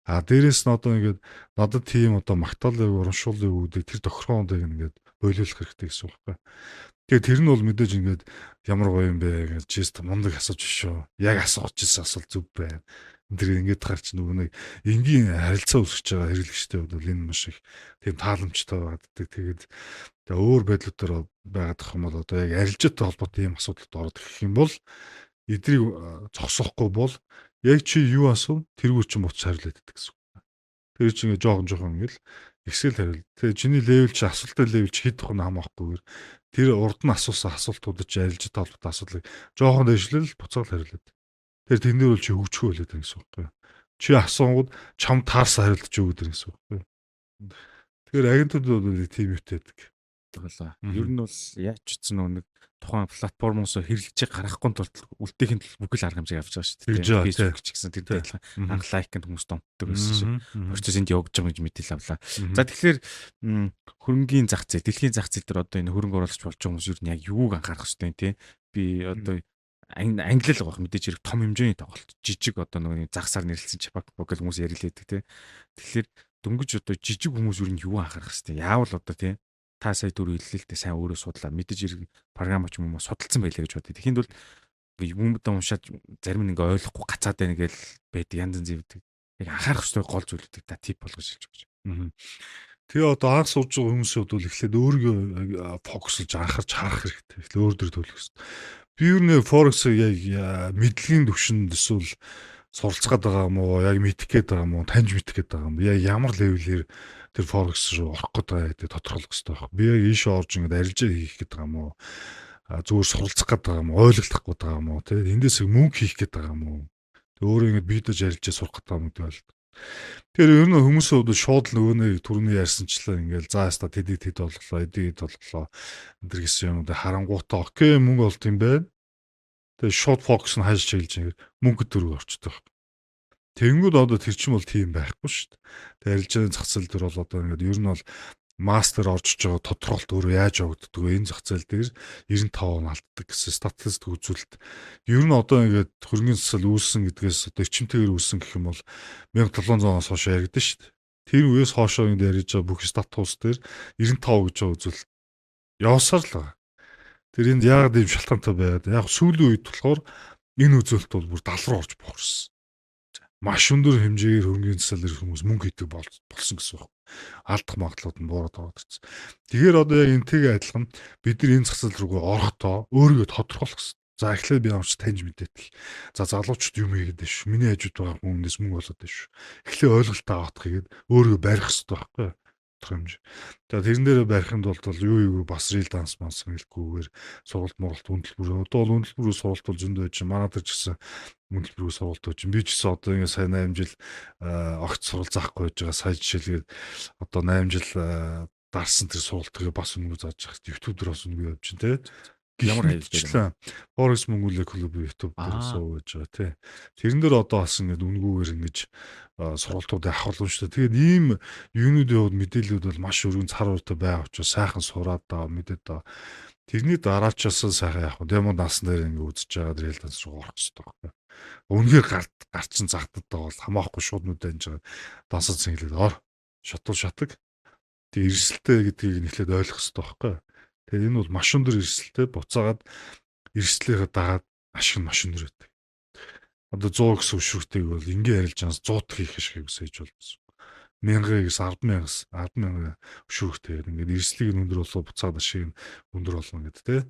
А дээрэс нь одоо ингээд надад тийм одоо магтаалыг урамшууллыг өгдөг тэр тохиргоонуудыг ингээд болиулах хэрэгтэй гэсэн үг байхгүй. Тэгээ тэр нь бол мэдээж ингээд ямар гоё юм бэ гэж чист мундаг асууж шүү. Яг асууж ирсэн асуулт зөв байна. Тэр ингээд гарч нөгөө нэг энгийн харилцаа үүсгэж байгаа хэрэглэгчтэй бол энэ маш их тийм тааламжтай байгаад. Тэгээд тэгээ өөр байдлуудаар байгаад тах юм бол одоо яг арилжаатай холбоотой ийм асуудалд ороод ирэх юм бол эдрийг зогсоохгүй бол яг чи юу асуув тэргүй чинь буц хариулаад байдаг гэсэн үг. Тэр чинь ингээд жоохон жоохон ингээл Excel хариул. Тэгээ чиний level чи асуултын level чи хэд тох нь хамаахгүйгээр тэр урд нь асуусан асуултуудад чи арилжаатай холбоотой асуудлыг жоохон дэвшлэл буцаал хариулаад. Тэр тэрнэр бол чи хөгжихгүй байлаа гэсэн үг байхгүй юу? Чи асуунгууд чам таарсан хариулт чи өгдөг гэсэн үг байхгүй юу? Тэгэхээр агентууд бол тийм юутай байдаг. Ойлголоо. Ер нь бол яаж ч утсан нэг тухайн платформоос хэрэглэгчийг гаргахгүй тулд үлдээхийн тулд бүхэл арга хэмжээг авч байгаа шүү дээ. Facebook ч гэсэн тэр адилхан анх like нд хүмүүс донтдог байсан шиг процесс энд явагдаж байгаа гэж мэдээлэл авлаа. За тэгэхээр хөрөнгийн зах зээл, дэлхийн зах зээл дээр одоо энэ хөрөнгө оруулагч болж байгаа хүмүүс ер нь яг юуг анхаарах хэрэгтэй юм те? Би одоо англи л байгаа мэдээж хэрэг том хэмжээний тоглолт. Жижиг одоо нөгөө загсаар нэрлсэн чапак гэл хүмүүс ярилээдэг те. Тэгэхээр дөнгөж одоо жижиг хүмүүс ер нь юу анхаарах хэрэгтэй? Яавал одоо те та сая түрүү хэллээ л дээ сайн өөрөө судлаа мэдээж хэрэг програм ч юм уу судалсан байлаа гэж бодъё. Тэгэхэд бол ингээ хүмүүдээ уншаад зарим нь ингээ ойлгохгүй гацаад байна гэл байдаг янз янз юм. Яг анхаарах хэрэгтэй гол зүйлүүдийг та tip болгож хэлж өгч. Тэгээ одоо анх сууж байгаа хүмүүсийн хувьд бол эхлээд өөрийгөө focus лж анхаарч харах хэрэгтэй. Эхлээд өөр дөр төлөх хэрэгтэй. Би юу нэ Forex яг мэдлэгийн түвшинд эсвэл суралцах гээд байгаа юм уу, яг мэдэх гээд байгаа юм уу, таньж мэдэх гээд байгаа юм. Яг ямар level ээр тэр Forex руу орох гээд байгаа гэдэг тодорхойлох хэрэгтэй байх. Би яг ийшээ орж ингээд арилжаа хийх гээд байгаа юм уу? Зүгээр суралцах гээд байгаа юм уу, ойлгох гээд байгаа юм уу, тэ эндээс мөнгө хийх гээд байгаа юм уу? Тэг өөрөө ингээд бидэж арилжаа сурах гээд байгаа юм гэдэг бол. Тэгэхээр ер нь хүмүүсийн хувьд шууд л нөгөө нэг түрүүний ярьсанчлаа ингээл за яста тэдийг тэд болголоо, эдийг эд болголоо энэ төр гэсэн юмуд харангуутаа okay мөнгө олд юм байна. Тэгээ шууд фокус нь хайж чиглэж ингээд мөнгө дөрөв орчдөг. Тэнгүүд одоо тэр чинь бол тийм байхгүй шүү дээ. Тэгээ арилжааны зах зээл дээр бол одоо ингээд ер нь бол мастер орж иж байгаа тодорхойлт өөрөө яаж явагддаг вэ? Энэ зах зээл дээр 95% нь алддаг гэсэн статистик үзүүлэлт. Ер нь одоо ингээд хөрөнгөний засал үүссэн гэдгээс одоо эрчимтэйгээр үүссэн гэх юм бол 1700 оноос хойш яригдсан шүү дээ. Тэр үеэс хоошоо ингээд ярьж байгаа бүх статус дээр 95 гэж байгаа үзүүлэлт явсаар л байгаа. Тэр энд яагаад ийм шалтгаантай байгаад яг сүүлийн үед болохоор энэ үзүүлэлт бол бүр 70 руу орж буурсан. Маш өндөр хэмжээгээр хөрөнгөний засал ирэх хүмүүс мөнгө хийдэг болсон гэсэн үг. Алдах магадлалууд нь буураад ороод ирсэн. Тэгэхээр одоо яг энтэйгээ адилхан бид нар энэ зах зээл рүүгээ орохдоо өөрийгөө тодорхойлох хэрэгтэй. За эхлээд би ямарч таньж мэдээтэл. За залуучууд юм хийгээд байна шүү. Миний хажууд байгаа хүмүүнээс мөнгө болоод байна шүү. Эхлээд ойлголтоо авах хийгээд өөрийгөө барих хэрэгтэй байхгүй юу? тодорхой хэмжээ. За, тэрэн дээр барихын тулд бол юу юу бас real данс манс хэлэхгүйгээр сургалт мургалт үнэлбэр, одоо бол үнэлбэр сургалт бол зөндөө байж, манай дээр ч гэсэн үнэлбэр сургалт байж. Би ч гэсэн одоо ингээ сайн 8 жил огт сургалт заахгүй байж байгаа. Сая жишээлгээд одоо 8 жил дарсан тэр сургалтыг бас үнэгүй зааж байгаа. YouTube дээр бас үнэгүй явж байна, те. Ямар хаяг дээр? Forex Mongolia Club YouTube дээр сууж байж байгаа, тий. Тэрэн дээр одоо бас ингээд үнэгүйгээр ингэж сургалтуудыг авах боломжтой. Тэгээд ийм юунуудын хувьд мэдээллүүд бол маш өргөн цар ууртай байгаа учраас сайхан сураад даа, мэдээд даа. Тэрний дараачаас сайхан яг demo дансан дээр ингээд үзэж байгаа real данс руу орох хэрэгтэй байхгүй. Үнэхээр гарчин загддаг бол хамаахгүй, шууд нүдэ анж байгаа дансад цэнгэлээд ор шатуул шатаг. Тэгээ эрсдэлтэй гэдгийг нэхлээд ойлгох хэрэгтэй байхгүй. Тэгээ энэ бол маш өндөр эрсдэлтэй, буцаагаад эрсдлийнхээ дагаад ашиг нь маш өндөр байдаг. Одоо 100 гэсэн өшөртэйг бол ингийн арилжаанаас 100 дахь хийх ашигыг өсөж болно. 1000-аас 10,000-аас 10,000 өшөөртэй, ингээд эрсдлийг нь өндөр болоо, буцаад ашиг нь өндөр болно гэдэг, те.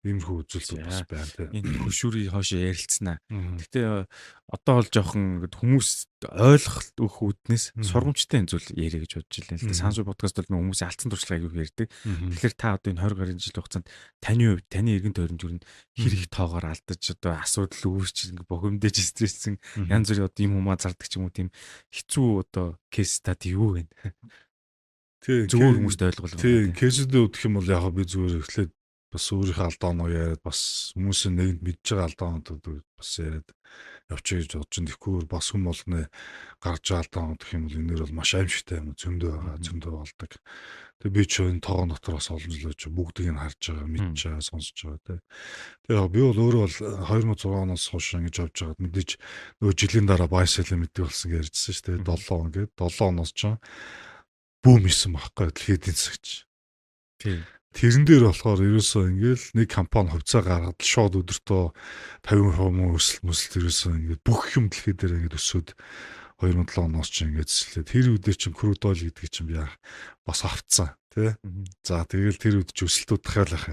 Иймэрхүү үзүүлэлтүүд бас байна, те. Энэ хөшүүрийн хойш ярилцсанаа. Гэтэ одоо бол жоохон ингээд хүмүүс ойлголт өгөх үүднээс сургамжтай энэ зүйл яриа гэж бодож байна л да. Сансуу подкаст бол хүмүүсийн алдсан туршлага аягүй ярьдаг. Тэгэхээр та одоо энэ 20 гаруй жил хугацаанд таны хувьд, таны эргэн тойронд юу хэр их тоогоор алдаж, одоо асуудал үүсч, ингээд бухимдаж, стресссэн, янз бүрийн одоо юм юмаа зардаг ч юм уу, тийм хэцүү одоо case study юу вэ? Тий, зүгээр хүмүүст ойлгол. Тий, case үүдээ өгөх юм бол яг би зүгээр эхлээд бас өөрийнхөө алдааноо яриад, бас хүмүүсийн нэгэнд мэдж байгаа алдаануудыг бас яриад явчих гэж бодож байна. Тэгэхгүй бас хүм болгоны гарч байгаа алдаанууд гэх юм бол энэ нэр бол маш аимшигтай юм зөндөө байгаа, зөндөө болдог. Тэгээ би ч энэ тоогон дотор бас олон жил байж бүгдийг нь харж байгаа, мэдж байгаа, сонсож байгаа, тий. Тэгээ би бол өөрөө бол 2006 оноос хойш ингэж явж байгаад мэдээж нөгөө жилийн дараа buy sell мэддэг болсон гэж ярьжсэн шүү дээ. 7 он гээд 7 оноос ч boom исэн байхгүй дэлхийн эдийн засагч. Тий. Тэрэн дээр болохоор ерөөсөө ингээл нэг компани хувьцаа гаргаад шууд өдөртөө 50% мөн өсөлт мөсөлт, ерөөсөө ингээд бүх юм дэлхий дээр ингээд өсөөд 2007 оноос ч ингээд өслөө. Тэр үедээ чинь crude oil гэдэг чинь би бас автсан, тий. За, тэгэл тэр үед ч өсөлтүүд дахиад ах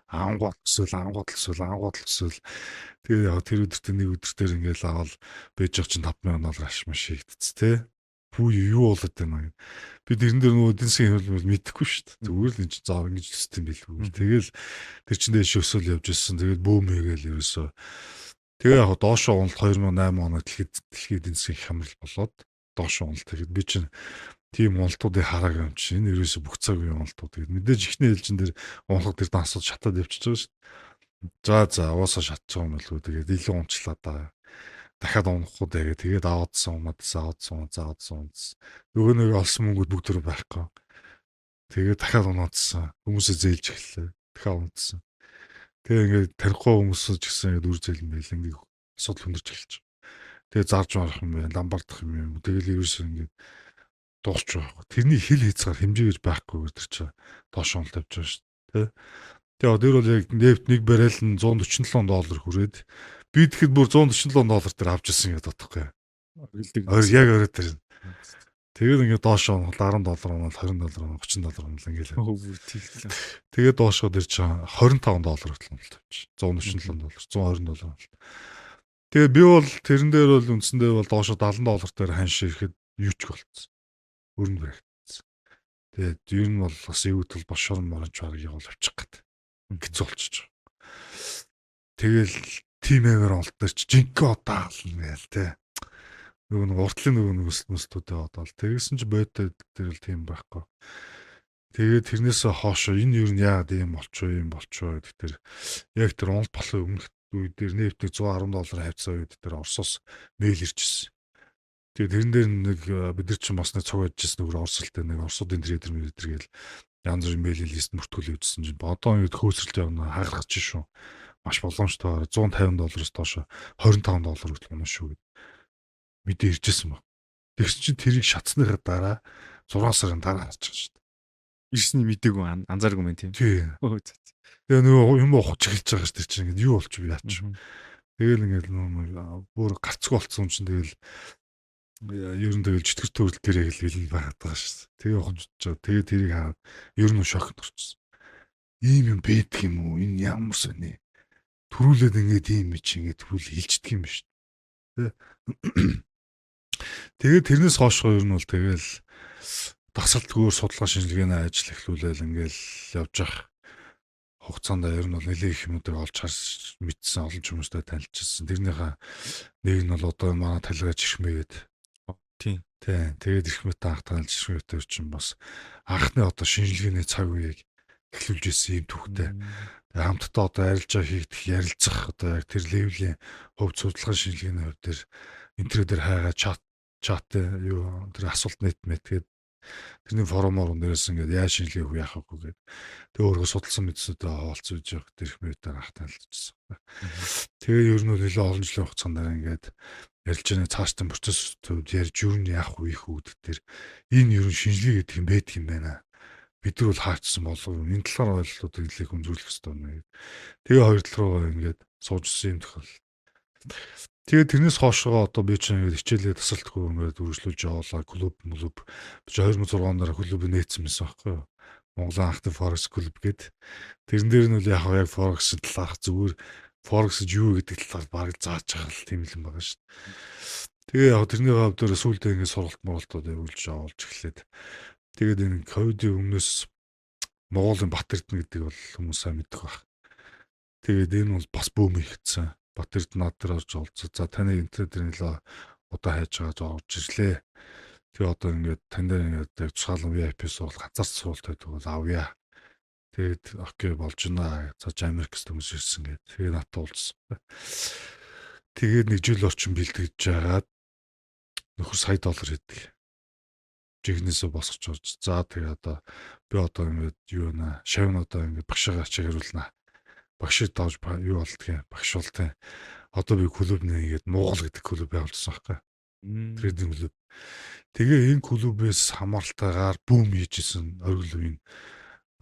ангууд өсөөл, ангууд өсөөл, ангууд өсөөл. Тэгээ яг тэр өдөртөө нэг өдөр дээр ингээл авал байж байгаа чинь 5000 доллар аш маш хийгдсэн, тий. Пүү, юу болоод байна гэх. Би тэрэн дээр нөгөө эдийн засгийн хөлбөр мэдэхгүй шүү дээ. Зүгээр л энэ чинь заа ингэж өсдөг юм билүү. Тэгэл тэр чин дээш өсөөл явж ирсэн. Тэгээд boom хийгээл ерөөсөө. Тэгээ яг доошоо уналт 2008 оноо дэлхийн эдийн засгийн хямрал болоод доошоо уналт. Тэгээд би чинь тийм уналтуудыг харааг юм чинь энэ ерөөсөө бүх цаг үеийн уналтууд. Тэгээд мэдээж ихний ээлжин дээр унахад тэр дансууд шатаад явчихж байгаа шүү дээ. За, уусаа шатж байгаа юм болов. Тэгээд илүү унчлаа да, дахиад унахгүй дээ. Тэгээд аваадсан, унаадсан, аваадсан, заадсан, унадсан. Нөгөө нэг олсон мөнгөд бүгд төр байхгүй. Тэгээд дахиад унаадсан. Хүмүүсээ зээлж эхэллээ. Дахиад унадсан. Тэгээ ингээд тарихгүй хүмүүс ч гэсэн ингээд үр зээл байл, ингээд асуудал хүндэрч эхэлж байгаа. Тэгээ зарж марах юм байна, ламбардах юм юм. Тэгэл ерөөсөө ингээд дуусч байгаа. Тэрний хил хязгаар хэмжээ гэж байхгүйгээр тэр чинь доош уналт тавьж байгаа шүү дээ. Тэ. Тэгээ тэр бол яг нефт нэг баррел нь 147 доллар хүрээд би тэгэхэд бүр 147 доллар дээр авч ирсэн гэдэг бодохгүй. Оргилдог. Яг орой дээр. Тэгээд ингээд доошоо 10 доллар унал, 20 доллар унал, 30 доллар унал ингээд. Тэгээд доошоо тэр чинь 25 доллар хүртэл уналт тавьчих. 147 доллар, 120 доллар уналт. Тэгээ би бол тэрэн дээр бол үндсэндээ бол доошоо 70 доллар дээр ханш ирэхэд юу ч болцсон. Өрөнд баригдсан. Тэгээд ер нь бол бас эвдэл бас шорон моронч бараг явуул авчих гээд. Хэцүү болчихж байгаа. Тэгэл тим амар уналт дээр чи жинхэнэ одоо аална гээл те. Нөгөө нэг уртлын нөгөө нэг өсөлт мөсөлтүүдээ бодоол. Тэгсэн чи бодтой дээр л тийм байхгүй. Тэгээд тэрнээсээ хоошо энэ юу нь яагаад ийм болчихоо, ийм болчихоо гэдэг тэр яг тэр уналт болох өмнөх үе дээр нефтийг 110 доллар хавцаа үед тэр Оросоос мэйл ирчихсэн. Тэгээд тэрэн дээр нэг бид нар чинь бас нэг цуг ажилласан нөгөө Оросолтой нэг Оросуудын trader мэдэр гээл янз бүрийн мэйлийн list мөртгөл явуулсан чинь одоо ингэж хөөцрөлт явна, хагарах чинь шүү. Маш боломжтой 150 доллароос доош 25 доллар хүртэл унаа шүү гэд мэдээ иржсэн баг. Тэгсэн чинь тэрийг шатсныхаа дараа 6 сарын дараа харж байгаа шүү дээ. Ирсний мдээгүй, анзааргүй мэн тийм. Тий. Тэгээ нөгөө юм ухаж эхэлж байгаа шүү дээ чинь ингээд юу болчих вэ, яач. Тэгэл ингээд нөгөө бүр гарцгүй болцсон юм чинь тэгэл ер нь тэгэл чөтгөр төрөл дээр яг л хэлэн байгаад байгаа шүү дээ. Тэгээ ухаж байгаа. Тэгээ тэрийг хараад ер нь шокнд орчихсон. Ийм юм байдаг юм уу? Энэ ямар сони? Төрүүлээд ингээд ийм чи ингээд төрүүл хилчдэг юм биш. Тэ. Тэгээд тэрнээс хойш ер нь бол тэгэл Дасалтгүйгээр судалгаа шинжилгээний ажил эхлүүлээл ингээл явж явах хугацаанд ер нь бол нэлээд их юмнуудыг олж харж мэдсэн, олон ч хүмүүстэй танилцсан. Тэрнийхээ нэг нь бол одоо манай талигач Ирхмээ гээд. Тийм. Тийм. Тэгээд Ирхмээтэй анх танилцж, Ирхмээтэй чинь бас анхны одоо шинжилгээний цаг үеийг эхлүүлж ирсэн юм түүхтэй. Тэгээ хамтдаа одоо арилжаа хийгдэх, ярилцах одоо яг тэр level ийн хувьд, судалгаа шинжилгээний хувьд тэр интернет дээр хайгаа чат чат юу тэр асуулт нэт мэт тэгээд тэрний форумоор нэрээс ингээд яаж шинжилгээ өгөх, яах вэ гээд тэгээ өөрөө судалсан мэдсүүдээ хуваалцаж явах тэр Ирхмээтэй анх танилцсан. Тэгээ ер нь бол нэлээд олон жилийн хугацаанд ингээд ярилцааны цаашдын процесс төвд ярьж юу нь яах вэ их үү гэдэг тэр энэ ер нь шинжилгээ гэдэг юм байдаг юм байна. Бид нар бол хаачсан болов энэ талаар ойлголтуудыг нэлээд хүнзүүлэх хэрэгтэй байна гэдэг. Тэгээ хоёр тал руугаа ингээд суужсэн юм тохиол. Тэгээд тэрнээс хоошгоо одоо би чинь ингээд хичээлээ тасалтгүй ингээд үргэлжлүүлж яваалаа. Клуб клуб би чи 2006 онд клуб нээсэн байсан байхгүй юу? Монголын анхны Forex клуб гээд. Тэрэн дээр нь бол яг яг Forex-ын талаарх, зүгээр Forex гэж юу гэдэг талаар бараг зааж байгаа л тийм л юм байгаа шүү дээ. Тэгээ яг тэрний хувьд дээр сүүлдээ ингээд сургалт муралтууд явуулж явуулж эхлээд тэгээд энэ ковидын өмнөөс Монголын Бат Эрдэнэ гэдэг бол хүмүүс сайн мэдэх байх. Тэгээд энэ бол бас boom хийгдсэн. Бат Эрдэнэ над дээр орж олцоо. За, таны интернет дээр нэлээ удаа хайж байгаа орж ирлээ. Тэгээ одоо ингээд тань дээр ингээд яг тусгаалan VIP сургалт, ганцаар сургалт байдаг бол авъя. Тэгээд okay, болж байна. За, Америкс төмөс ирсэн гээд. Тэгээ надад уулзсан. Тэгээд нэг жил орчим бэлтгэж жагаад нөхөр сая доллар хийдэг. Жигнэсээ босгож орж. За, тэгээ одоо би одоо ингээд юу нэ шавн одоо ингээд багшигаа чиг хариулнаа. Багшид давж юу болдгийг багш болтын. Одоо би клуб нэ ингээд Монгол гэдэг клуб байгуулсан байхгүй. Trading клуб. Тэгээ энэ клубээс хамааралтайгаар boom хийжсэн оргил үеийн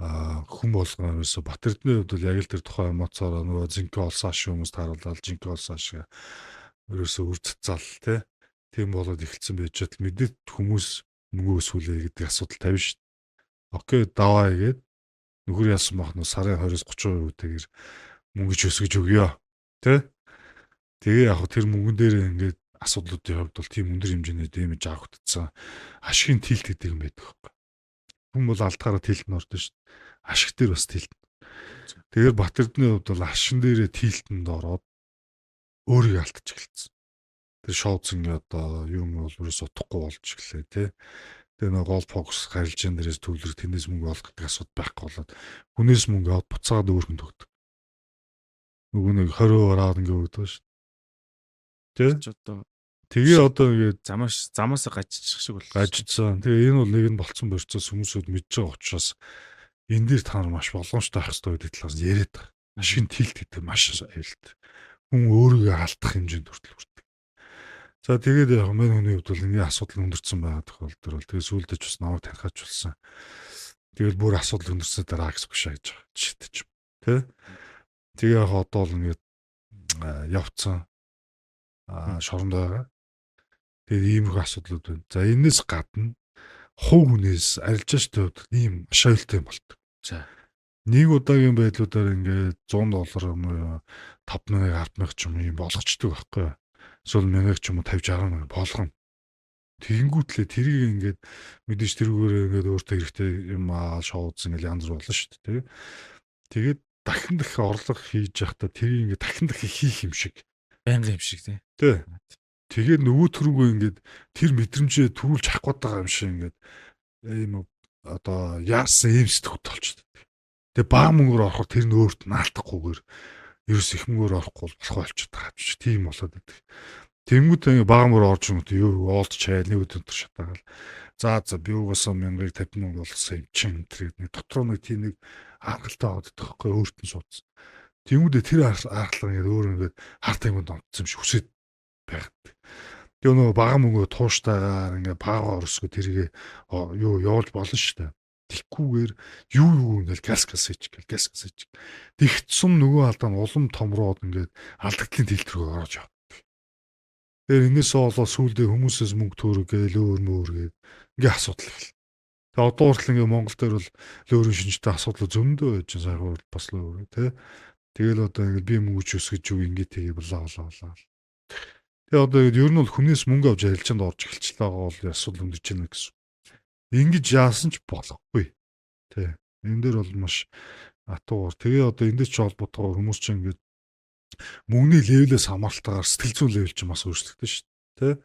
хүн болгоно ерөөсө Бат Эрдэнэ хувьд бол яг л тэр тухайн эмоцоор нөгөө зинкэ олсон ашиг хүмүүс тааруулаад, жинкэ олсон ашиг ерөөсө үр цэцэл тий тийм болоод эхэлсэн байж чадал мэдээд хүмүүс мөнгө өсвөлээ гэдэг асуудал тавина шүү дээ. Okay, даваа гээд нөхөр яасан бах нөө сарын 20-с 30% үтэйгэр мөнгөж өсгөж өгье. Тэ? Тэгээ яг тэр мөнгөн дээр ингээд асуудлуудын хувьд бол тийм өндөр хэмжээний damage авагдсан. Ашигын tilt гэдэг юм байдаг байхгүй. Хүн бол алдахаараа tilt нь ордог шүү дээ. Ашиг дээр бас tilt. Тэгэхээр Бат Эрдэнийн хувьд бол ашигн дээрээ tilt энд ороод өөрийгөө алдчих эхэлсэн. Тэр шоуц ингээ одоо юм бол ерөөс утгагүй болж эхлэв тий. Тэгээ нэг гол фокус харилцаан дээрээс төвлөрөх, тэрнээс мөнгө олох гэдэг асуудал байхгүй болоод хүнээс мөнгө аваад буцаагаад өөр хүн төгдөг. Нөгөө нэг 20% аваад ингээ өгдөг шүү. Тэ? Одоо Тэгээ одоо ингээд замаас гажчих шиг боллоо. Гажчихсан. Тэгээ энэ бол нэг нь болцсон процесс хүмүүсүүд мэдж байгаа учраас энэ дээр та нар маш боломжтой байх хэрэгтэй гэдэг талаас нь яриад байгаа. Ашигын tilt гэдэг маш аюултай. Хүн өөрийгөө алдах хэмжээнд хүртэл хүрдэг. За, тэгээд яг мань хүний хувьд бол ингээ асуудал өндөрцөн байгаа тохиолдол бол тэгээ сүүлдээ ч бас намайг танихаач болсон. Тэгэл бүр асуудал өндөрсөн дараа гэсэн багшаа гэж байгаа. Жишээтэй ч юм. Тэ? Тэгээ яг одоо бол ингээд явцсан шоронд байгаа. Тэгээд иймэрхүү асуудлууд байна. За, энэс гадна хувь хүнээс арилжаачтай хувьд ийм маш аюултай юм болдог. За. Нэг удаагийн байдлуудаар ингээд 100 доллар юм уу, 5000, 100000 ч юм уу юм болгочдөг байхгүй юу? Эсвэл 1000 ч юм уу, 50 60 мянга болгоно. Тэгэнгүүтлээ тэрийг ингээд мэдээж тэрүүгээр ингээд өөртөө хэрэгтэй юм аа шоуц ингээд янз бүр болно шүү дээ. Тэгээд дахин дахин орлого хийж явахдаа тэрийг ингээд дахин дахин хийх юм шиг. Байнгын юм шиг тий. Тий. Тэгээд нөгөөт рүүгээ ингээд тэр мэдрэмжээ төрүүлж авах гээд байгаа юм шиг ингээд ийм одоо яарсан ийм сэтгүүт болчихдог. Тэгээ бага мөнгөөр орохоор тэр нь өөрт наалтахгүйгээр ерөөс их мөнгөөр орохгүй болох болчиход байгаа юм шиг тийм болоод байдаг. Тэнгүүд ингээ бага мөнгөөр орж ирэнгүүт юу олд чайл нэг өдөр шатаагаал. За би угаасаа мянгаыг 50 мянга болгосон юм чинь энэ нэг дотроо нэг тийм нэг аргалтай аваад идэх байхгүй, өөрт нь суудсан. Тэнгүүдээ тэр аргалаа ингээд өөр ингээд хар тамхинд онцсон юм шиг хүсээд байгаад. Тэгээ нөгөө бага мөнгөө тууштайгаар ингээ бага орсгоо тэргээ юу явуулж болно шүү дээ. Тэгхгүйгээр юу юу ингээл газ газ хийж гэл газ газ хийж. Тэгтсүм нөгөө алдаа нь улам томроод ингээд алдагдлын tilt рүү орж явдаг. Тэгэхээр энэс болоо сүүлдээ хүмүүсээс мөнгө төөрөг гээл өөр мөр гээд ингээ асуудал эхэлнэ. Тэгээ одоо хүртэл ингээ Монгол дээр бол лөөрийн шинжтэй асуудал зөндөө байж сая бас лөөр тий. Тэгэл одоо ингээ би мөнгө ч өсгөж үг ингээ тэгээ бла бла бла. Тэгээ одоо ер нь бол хүнээс мөнгө авч арилжаанд орж эхэлчихлээ байгаа бол асуудал өндөж байна гэсэн. Ингэж яасан ч болохгүй. Тэ. Энэ дээр бол маш атуугаар. Тэгээ одоо энэ дээр ч холбоотойгоор хүмүүс чинь ингээд мөнгөний level ээс хамааралтайгаар сэтгэл зүйн level чинь бас өөрчлөгдөн шүү дээ. Тэ.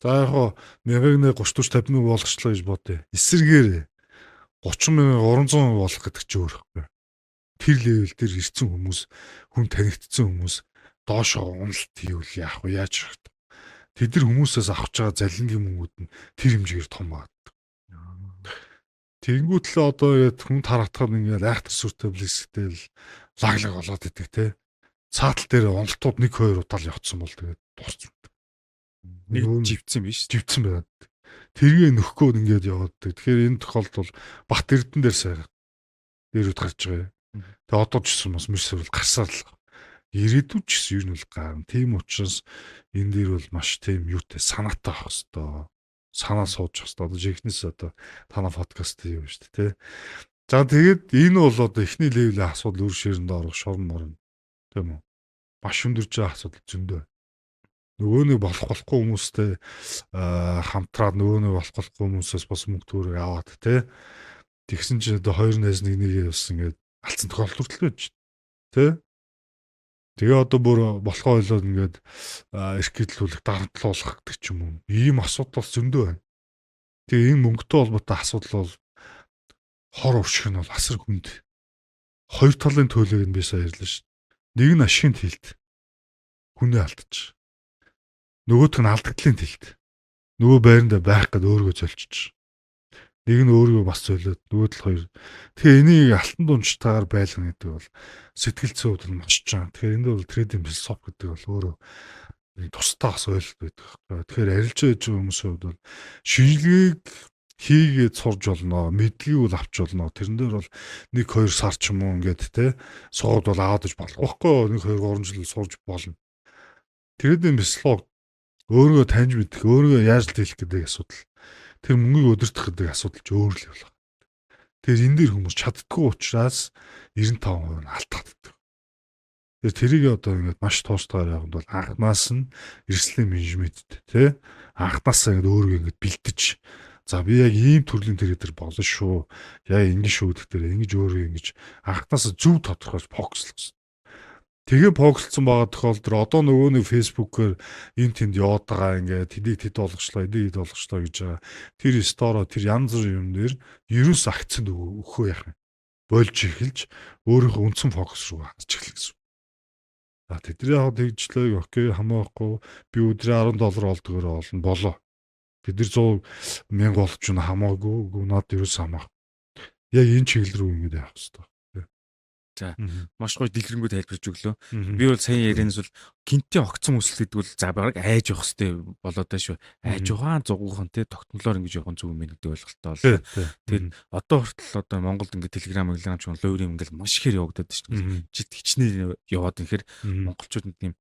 За яг хоо 1000-ыг 30 40 50 мянга болгочлоо гэж бодъё. Эсэргээр 30 мянга 300 мянга болох гэдэг чинь өөр байхгүй. Тэр level дээр ирсэн хүмүүс, хүн танигдсан хүмүүс доошоо уналт хийвэл яах вэ? Яаж хэрэг. Тэд нар хүмүүсээс авч байгаа залингийн мөнгүүд нь тэр хэмжээгээр том байна. Тэнгүүт л одоо ингээд хүн таратахад ингээд айхтар сүртэй блэсгтэй л лаглаг болоод идэг те. Цаатал дээр уналтууд 1 2 удаа л явцсан бол тэгээд дууссан. Нэг живцэн биш. Живцэн байгаад. Тэргээ нөхгөө ингээд яваад. Тэгэхээр энэ тохиолдолд бол Бат Эрдэн дээр сайгаа дээрүүд гарч байгаа. Тэгээ одоо ч гэсэн бас мөрс бол гарсаар л ирээдүйд ч гэсэн ер нь бол гарна. Тийм учраас энэ дээр бол маш тийм юутай санаатай байх хэвээр. Санаа сууж байх хэвээр. Одоо жихнээс одоо танаа подкаст юу шүү дээ, тэ. За тэгээд энэ бол одоо эхний level ийн асуудал, үр ширэнд орох шорон морон, тийм үү? Маш өндөрж байгаа асуудал зөндөө. Нөгөө нэг болох болохгүй хүмүүстэй хамтраад, нөгөө нэг болох болохгүй хүмүүсээс бас мөнгө төгрөг аваад, тэ. Тэгсэн чинь одоо хоёр найз нэг нэгээ бас ингээд алдсан тохиолдол хүртэл байж, тэ. Тэгээ одоо бүр болохоо ойлоод ингээд эрхэлүүлэх, дарамтлуулах гэдэг ч юм уу. Ийм асуудал бас зөндөө байна. Тэгээ энэ мөнгөтэй холбоотой асуудал бол хор уршиг нь бол асар хүнд. Хоёр талын төлөөг нь би сая ярьлаа шүү. Нэг нь ашигын тэлд. Хүнээ алдчих. Нөгөөх нь алдагдлын тэлд. Нөгөө байранда байх гээд өөрийгөө золчиж. Нэг нь өөрийгөө бас золиод, нөгөө тал хоёр. Тэгэхээр энийг алтан дунджтайгаар байлгана гэдэг бол сэтгэл зүйн хувьд нь маш чан. Тэгэхээр энд бол trading философи гэдэг бол өөрөө нэг тусдаа бас ойлголт байдаг. Тэгэхээр арилжаа хийж байгаа хүмүүсийн хувьд бол шинжилгээг хийгээд сурж болно, мэдлэгийг бол авч болно. Тэрэн дээр бол 1 2 сар ч юм уу ингээд те сууд бол аваад иж болох байхгүй. 1 2 3 жил сурж болно. Trading философи өөрийгөө таньж мэдэх, өөрийгөө яаж дийлэх гэдэг асуудал. Тэр мөнгийг удирдах гэдэг асуудал ч өөр л болох. Тэгэхээр энэ дээр хүмүүс чаддгүй учраас 95% нь алдагддаг. Тэгэхээр тэрийг одоо ингээд маш туустайгаар явахад бол анхнаас нь эрсдлийн менежменттэй, тий, анхнаасаа ингээд өөрийгөө ингээд бэлдэж, за би яг ийм төрлийн trader болно шүү. Яг ингэж шүү гэдэг дээр ингэж өөрийгөө ингэж анхнаасаа зөв тодорхойлж focus лох. Тэгээ focus лсон байгаа тохиолдолд одоо нөгөө нэг Facebook-ээр энэ тэнд яваад байгаа, ингээд тэдийг тэд болгочлоо, эдийг хэд болгочлоо гэж байгаа. Тэр story, тэр янз бүрийн юм дээр ерөөс акцент өгөхөө яах юм. Болж эхэлж өөрийнхөө үндсэн focus руу харж эхэлнэ гэсэн. За тэдний яг тэгжлээ, okay, хамаахгүй, би өдрийн 10 доллар олдгоороо олно болоо. Бид нар 100 мянга болж нь хамаагүй, надад ерөөс хамаахгүй. Яг энэ чиглэл рүү ингэж явах хэрэгтэй. За, маш гоё дэлгэрэнгүй тайлбарж өглөө. Би бол сая ярианаас бол гинтийн огцон өсөлт гэдэг бол за бараг айж явах хэрэгтэй болоод байна шүү. Айж угаан зугуухан те тогтмолоор ингэж явах нь зөв юм байна гэдэг ойлголттой боллоо. Тэгээд одоо хүртэл одоо Монголд ингэ Telegram, Telegram ч луур юм ингээл маш ихээр явагдаад шүү дээ. Жит хичнээн яваад ихээр монголчууд нэг юм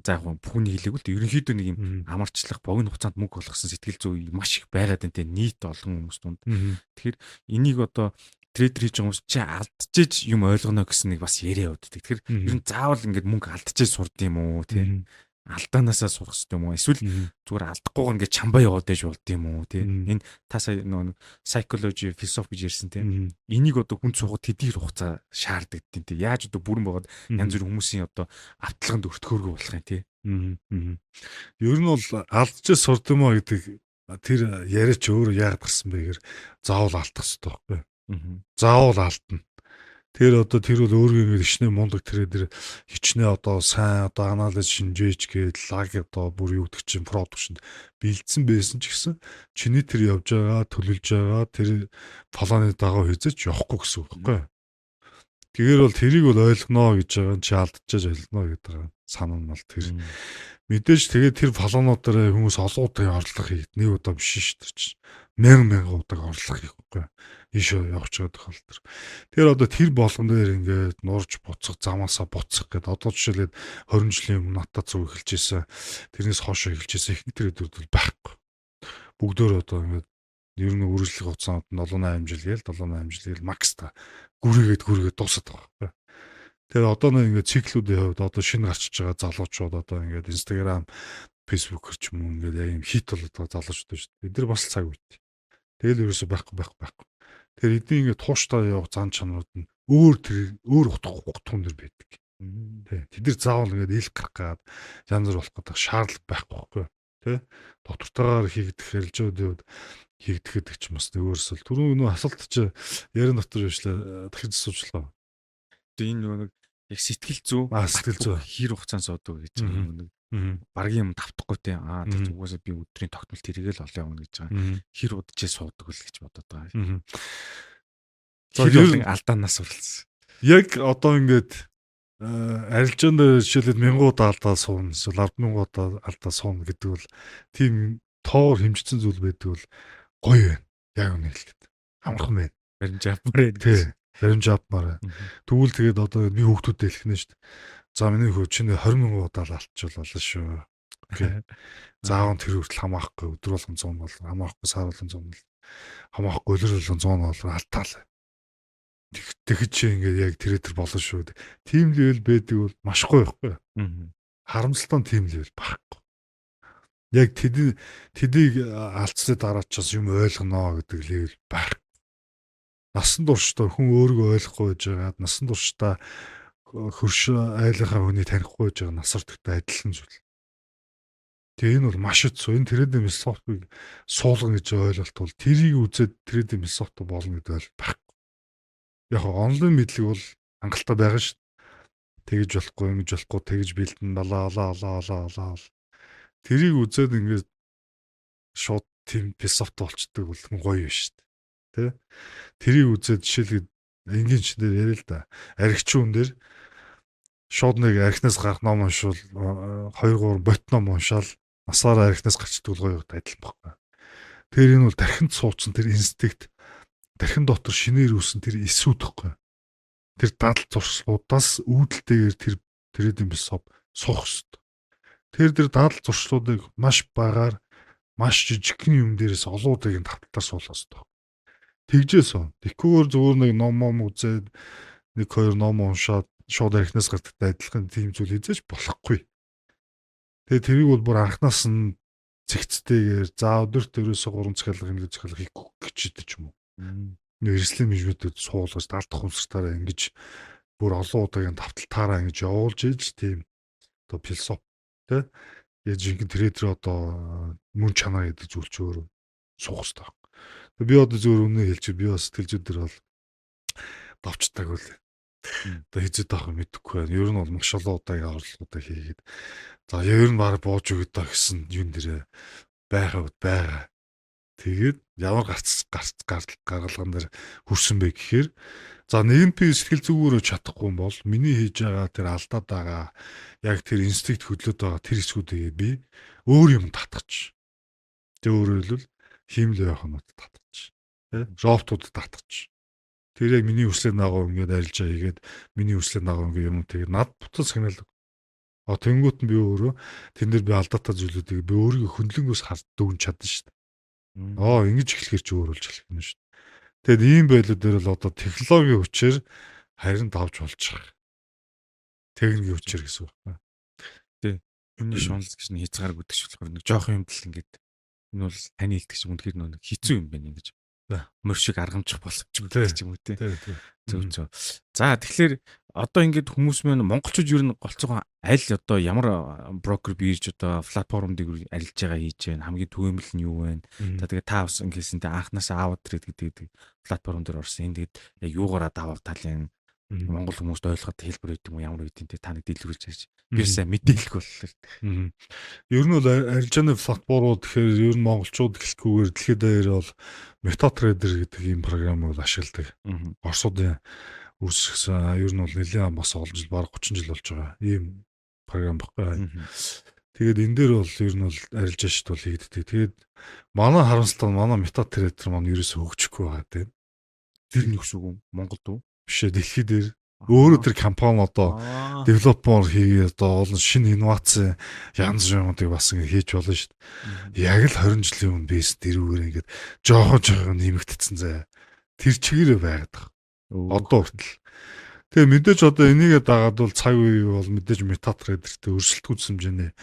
за яг бүхний хэлээг л ерөнхийдөө нэг юм амарчлах, богино хугацаанд мөнгө олгосон сэтгэл зүй маш их байгаад байна те нийт олон хүмүүс дунд. Тэгэхээр энийг одоо trader хийж байгаа хүмүүс чи алдчихэж юм ойлгоно гэсэн нэг бас яриа явагддаг. Тэгэхээр ер нь заавал ингээд мөнгө алдчихэж сурд юм уу тий? Алдаанаасаа сурах хэрэгтэй юм уу? Эсвэл зүгээр алдахгүйгээр ингээд чамбаа яваад байж болд юм уу тий? Энэ та сая нөгөө psychology, философи гэж ярьсан тий. Энийг одоо хүн суугаад тэдгээр хугацаа шаарддаг тий. Яаж одоо бүрэн байгаад янз бүрийн хүмүүсийн одоо автлаганд өртөхөөргүй болох юм тий. Ер нь бол алдчихаж сурд юм уу гэдэг тэр яриач өөрөө яагаад гарсан бэ гэхээр заавал алдах хэрэгтэй байхгүй. Заавал алдна. Тэр одоо тэр бол өөргөө ингэ хичнээн мундаг trader, хичнээн одоо сайн одоо анализ шинжээж гээд лаг одоо бүр юу гэдэг чинь production бэлдсэн байсан ч гэсэн чиний тэр явж байгаа, төлөвлөж байгаа тэр планы дагуу хийзэж явахгүй гэсэн үг байхгүй. Тэгэхээр бол тэрийг бол ойлгоно гэж байгаа нь чи алдчихаж ойлгоно гэдэг байгаа санаа нь бол тэр. Мэдээж тэгээд тэр плануудаараа хүмүүс олон удаа орлого хийгээд, нэг удаа биш шүү дээ чинь. Мянга мянга удаа орлого хийх үгүй. Ийшээ явж байгаа тохиолдол. Тэгэхээр одоо тэр болгон дээр ингээд нурж буцах, замаасаа буцах гэдэг одоо жишээлбэл 20 жилийн өмнө надад зүг эхэлж исэн. Тэрнээс хойш эхэлж исэн ихэнх trader үүд бол байхгүй. Бүгдөө одоо ингээд ер нь үргэлжлэх хугацаанд 7 8 жил гээл, 7 8 жил гээл max та гүрийгээд гүрийгээд дуусаад байгаа байхгүй. Тэгэхээр одоо нэг ингээд циклүүдийн хувьд одоо шинэ гарчиж байгаа залуучууд одоо ингээд Instagram, Facebook ч юм уу ингээд яг юм хит болоод байгаа залуучууд шүү дээ. Бид нар бас цаг үед. Тэгэл ерөөсөө байхгүй байхгүй байхгүй. Тэгэхээр эдний ингээд тууштай явах зан чанарууд нь өөр тэр өөр утга утган дээр байдаг. Тий. Тэд нар заавал ингээд ил гарах гад янз бүр болох гэдэг шаардлага байхгүй байхгүй. Тий. Дотортойгоор хийгдэх арилжаануудын хувьд хийгдэх гэдэг ч юм бас өөрсөл. Түрүүн нөө асуулт чи ярин дотор бишлээ дахиж асуучлаа. Тэгээ энэ нөгөө нэг яг сэтгэл зүй сэтгэл зүй хэр хугацаанд суудаг гэж байгаа нэг баргийн юм давтахгүй те. Аа тэр угаасаа би өдрийн тогтмол тэрийг л олоо явна гэж байгаа. Хэр удажээ суудаг л гэж бодод байгаа. За ер нь алдаанаас суралцсан. Яг одоо ингээд арилжаан дээр жишээлбэл 1000 удаа алдаа сууна эсвэл 100000 удаа алдаа сууна гэдэг бол тийм тоогоор хэмжигдсэн зүйл байдаг бол гоё байна. Яг үнэ хэлэхэд. Амархан байна. Баримж авмаар байна. Тий. Баримж авмаар байна. Тэгвэл тэгээд одоо би хүүхдүүдэд хэлэх нэ шүү дээ. За миний хүү чиний 20 мянган удаа л алдчихвал болно шүү. Окей. Заавал тэр хүртэл хамаахгүй өдөр болгон 100 доллар, хамаахгүй сар болгон 100 доллар, хамаахгүй өдөр болгон 100 доллар алтаал. Тэгэж чи ингээд яг тэр тэр болно шүү. Тим level байдаг бол маш гоё байхгүй. Харамсалтай нь тим level байхгүй. Яг тэдийг алдсны дараа ч бас юм ойлгоно гэдэг level байхгүй. Насан туршдаа хүн өөрийгөө ойлгохгүй байж байгаад насан туршдаа хөрш айлынхаа хүний танихгүй байж байгаа насар төгтэй адилхан зүйл. Тэгээ энэ бол маш хэцүү. Энэ trading философиг суулгана гэж ойлголт бол тэрийг үзээд trading философи болно гэдэг ойлголт байхгүй. Яг онлайн мэдлэг бол хангалттай байгаа шүү. Тэгэж болохгүй, ингэж болохгүй, тэгэж бэлдэн балаа алаа алаа алаа алаа. Тэрийг үзээд ингээд шууд тийм философи болчдөг бол гоё шүү дээ. Тэ? Тэрийг үзээд жишээлбэл энгийн ч дээр яриа л да. Архич хүн дээр шууд нэг архинаас гарах ном уншвал 2 3 бот ном уншаал насаараа архинаас гарчдаг бол гоё адилхан байхгүй. Тэр энэ бол тархинд суудсан тэр инстинкт, тархин дотор шинээр үүсэн тэр эсүүд байхгүй. Тэр дадал зуршлуудаас үүдэлтэйгээр тэр trading философи суух хэрэгтэй. Тэр дадал зуршлуудыг маш багаар маш жижигхэн юм дээрээс олон удаагийн давталтаар суулгах хэрэгтэй. Тэгжээс. Тэгэхгүйгээр зүгээр нэг ном ном үзээд нэг хоёр ном уншаад шууд архинаас гардагтай адилхан тийм зүйл хийзэж болохгүй. Тэгээ тэрийг бол бүр анхнаас нь цэгцтэйгээр за өдөрт ерөөсө 3 захиалга ингэ захиалга хийхгүй гэж идэв ч юм уу. Нэг эрслийн менежментэд суулгаж далдах хүнсэртаараа ингэж бүр олон удаагийн давталтаараа ингэж явуулж иж тийм одоо философи тэ яг жинхэнэ трейдер одоо мөн чанар гэдэг зүйл чи өөрөө суух хэрэгтэй. Би одоо зөвөр өмнө хэлчих би бас сэтгэл зүйн дээр бол давчдаг үл. Одоо хэзээ таах мэдэхгүй байна. Ер нь бол маш олон удаагийн орлогоудаа хийгээд за ер нь баг бууж өгöd даа гэсэн юун дээрээ байгаа байгаа. Тэгээд ямар гарц гарц гаргалган дээр хүрсэн бэ гэхээр за нэг нь би сэтгэл зүгөөрөө чадахгүй бол миний хийж байгаа тэр алдаад байгаа яг тэр инстинкт хөдлөөд байгаа тэр хэсгүүдээ би өөр юм татгач. Тэг өөрөөр хэлбэл хиймэл оюун ухаанууд татгач. Тэ роботууд татгач. Тэр яг миний хүслийн дагуу ингээд арилжаа хийгээд миний хүслийн дагуу ингээд юм тэгээд над буцаж сигнал. А тэнгуут нь би өөрөө тэн дээр би алдаатай зүйлүүдийг би өөрийгөө хөндлөнгөөс харж дүгнж чадна шүү дээ. Аа ингэж эхлэхэр чи өөр болж эхлэх юм шүү дээ. Тэгэд ийм байдлууд дээр л одоо технологийн хүчээр харин давж болж байгаа. Техникийн хүчээр гэсэн үг байна. Тий. Хүний шунал гэж нь хязгааргүй гэдэг шиг болохоор нэг жоохон юм л ингээд энэ бол таны хэлдэг шиг үнэхээр нэг хэцүү юм байна ингэж. Мөр шиг аргамжих боломжгүй гэх юм уу те. Зөв зөв. За тэгэхээр одоо ингээд хүмүүс мөн монголчууд ер нь голцоогоо аль одоо ямар брокер бирж одоо платформ дээр арилж байгаа хийж байна. Хамгийн түгээмэл нь юу вэ? За тэгээд та бас ингэсэн те анханасаа AvaTrade гэдэг платформ дээр орсон. Энэ тэгээд яг юугаараа даваа талын Монгол хүмүүст ойлгоход хэлбэр байд юм уу ямар байд юм те та нэг дэлгэрүүлж ярьж. Би сайн мэдээлэх боллоо. Ер нь бол арилжааны платформуд гэхээр ер нь монголчууд гэлэхгүйгээр дэлхийд даяар бол MetaTrader гэдэг ийм програм бол ашигладаг. Оросуудын үүсгэсэн ер нь бол нэлээд бас олон жил бараг 30 жил болж байгаа ийм програм баггүй. Тэгээд энэ дээр бол ер нь бол арилжаа шит бол хийгддэг. Тэгээд манай харамсалтай манай MetaTrader маань ерөөсөө хөгжихгүй байгаа тийм. Тэр нь юу үг Монголд уу? Биш ээ дэлхий дээр өөрөө тэр компани одоо developer хийгээ одоо олон шинэ инновац янз бүрийн бас ингэ хийж болно шүү дээ. Яг л 20 жилийн өмнө бейс дэрүүгээр ингээд жоохон жоохон нэмэгдсэн заяа. Тэр чигээрээ байгаад байгаа. Одоо хүртэл. Тэгээ мэдээж одоо энийгээ дагаад бол цаг үе бол мэдээж MetaTrader-тэй өрсөлдөх хэмжээний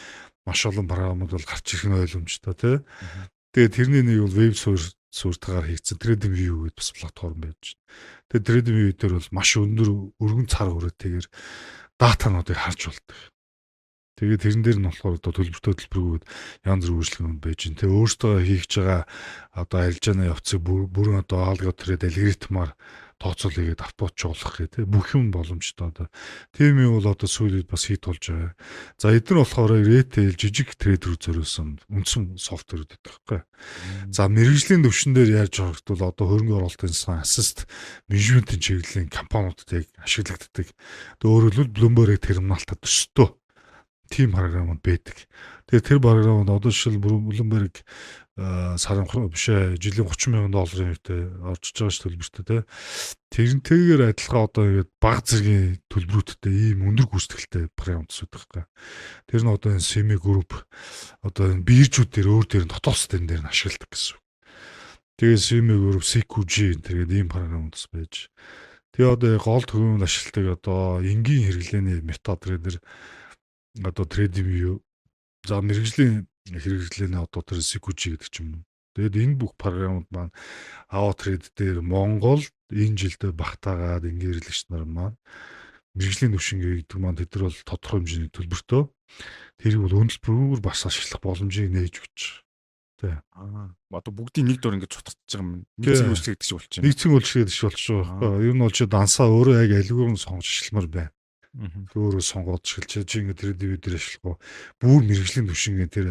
маш олон програмууд бол гарч ирэх нь ойлгомжтой тий. Тэгээ тэрний нэг бол web source Суурьтайгаар хийгдсэн TradingView гэдэг бас платформ байж. Тэгээд TradingView дээр бол маш өндөр өргөн цар хүрээтэйгээр data нуудыг харж болдог. Тэгээд тэрэн дээр нь болохоор одоо төлбөртэй, төлбөргүйд янз бүрийн үйлчилгээнүүд байж байна. Тэгээ өөртөө хийх байгаа одоо арилжааны явцыг бүрэн одоо algo trade алгоритмаар тооцоол хийгээд автоматжуулах гэх тийм бүх юм боломжтой одоо. Тийм юм бол одоо сүүлийн үед бас хий тулж байгаа. За, эдгээр болохоор retail, жижиг trader үүд зориулсан үндсэн software үүд гэдэг байхгүй. За, мэргэжлийн төвшин дээр яаж байгаа бол одоо хөрөнгө оруулалтын сан, asset management ийн чиглэлийн компаниудад яг ашиглагддаг. Тэгээ өөрөөр хэлбэл Bloomberg терминалтай төстэй тийм програмууд байдаг. Тэгээ тэр програмууд одоо жишээл Bloomberg сарын, биш ээ, жилийн 30 мянган долларын үетэй орж байгаа ш төлбөртэй тий. Тэрнтэйгээр адилхан одоо ингээд баг зэргийн төлбөрүүдтэй ийм өндөр гүйцэтгэлтэй програм төсөд байгаа. Тэр нь одоо энэ CME Group, одоо энэ биржүүд дээр өөр дээр нь дотоод систем дээр нь ашигладаг гэсэн. Тэгээ CME Group, CQG энэ тэгээд ийм програмууд бас байж. Тэгээ одоо гол төвийн ашигладаг одоо энгийн хэрэглээний MetaTrader, одоо TradingView, за, мэргэжлийн хэрэглээний одоо тэр CQG гэдэг ч юм уу. Тэгээд энэ бүх програмууд маань AvaTrade дээр Монгол энэ жилдээ багтаагаад энгийн хэрэглэгч нар маань мэргэжлийн түвшин гэдэг маань тэд нар бол тодорхой хэмжээний төлбөртөө тэрийг бол өндөр бас ашиглах боломжийг нээж өгч. Тий. Аа. Одоо бүгдийн нэг дор ингэж цутгаж байгаа юм. Нэг цэг үйлчлэг гэдэг шиг болчих юм. Нэг цэг үйлчлэг гэдэг шиг болчих байгаа байхгүй. Ер нь бол чи дансаа өөрөө яг алгоритм сонгож ашигламар байна. Өөрөө сонгоод ашиглаж, чи ингээд тэр DVD дээр ашиглах уу? Бүр мэргэжлийн түвшингээ тэр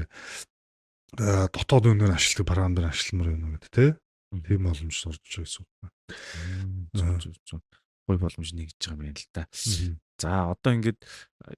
дотоод өнөр ашигладаг програм дээр ашигламар байна гэдэг тий. Тийм боломж орж байгаа гэсэн үг. Зөв зөв. Гой боломж нэгж байгаа юм байна л да. За, одоо ингээд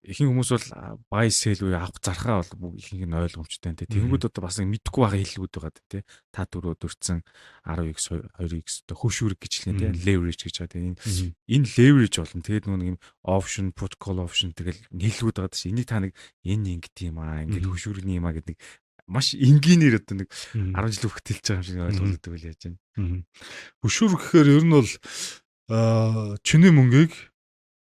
ихэнх хүмүүс бол buy, sell үе авах зархаа бол ихэнх нь ойлгомжтой тий. Тэгэнгүүт одоо бас мэдэхгүй байгаа хэллэгүүд байгаа тий. Та түрүү дурдсан 10x, 2x одоо хөшүүрэг гэж хэлнэ тий. Leverage гэж байгаа тий. Энэ leverage болно. Тэгээд нөгөө нэг юм option, put, call option тэгэл нийлгүүд байгаа тийм. Энийг та нэг энэ ингэт юм аа, ингээд хөшүүрэгний юм аа гэдэг нэг маш энгийнээр одоо нэг 10 жил хүүхэд хэлж байгаа юм шиг ойлгогддог байл яаж байна. Хөшүүрэг гэхээр ер нь бол чиний мөнгийг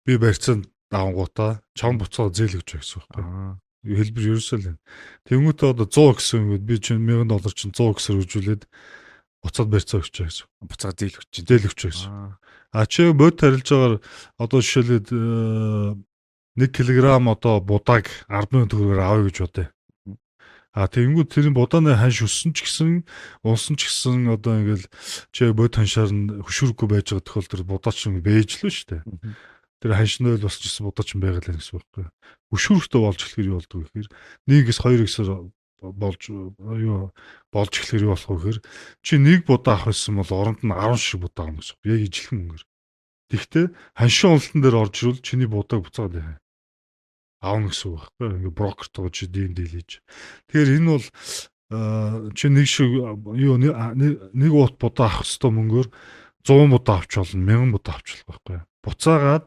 би барьцаанд давангуудаа чам буцаа зээл өгч байгаа гэсэн үг байхгүй. Хэлбэр ерөөсөө л энэ. Тэнгүүтээ одоо 100 гэсэн юм би чинь 1000 доллар чинь 100 гэсээр үржүүлээд буцаад барьцаа өгч байгаа гэсэн. Буцаа зээл өгч чинь. Зээл өгч байгаа гэсэн. А чи бод тарилж байгаагаар одоо жишээлбэл 1 кг одоо будааг 10,000 төгрөгөөр авъя гэж бодъё. А тэгэнгүүт тэр будааны ханш өссөн ч гэсэн, унсан ч гэсэн одоо ингээл чи бод ханшаар нь хөшүүрэггүй байж байгаа тохиолдолд будаа ч бэж л шүү дээ. Тэр ханш нь ойл босч ирсэн будаа ч байгаа л гэсэн үг байхгүй. Хөшүүрэгтэй болж эхлэхээр юу болдог вэ гэхээр 1-ээс 2-ээс болж юу болж эхлэхээр юу болох вэ гэхээр чи нэг будаа авах байсан бол оронд нь 10 шиг будаа авах гэсэн үг. Яг ижилхэн мөнгөөр. Тэгвэл ханшин уналтан дээр орж ирвэл чиний будааг буцаагаад яа авна гэсэн үг байхгүй. Ингээ брокертойгоо чи дим дийл хийж. Тэгэхээр энэ бол чи нэг шиг юу нэг уут будаа авах хэвээр мөнгөөр 100 будаа авч болно, 1000 будаа авч болох байхгүй. Буцаагаад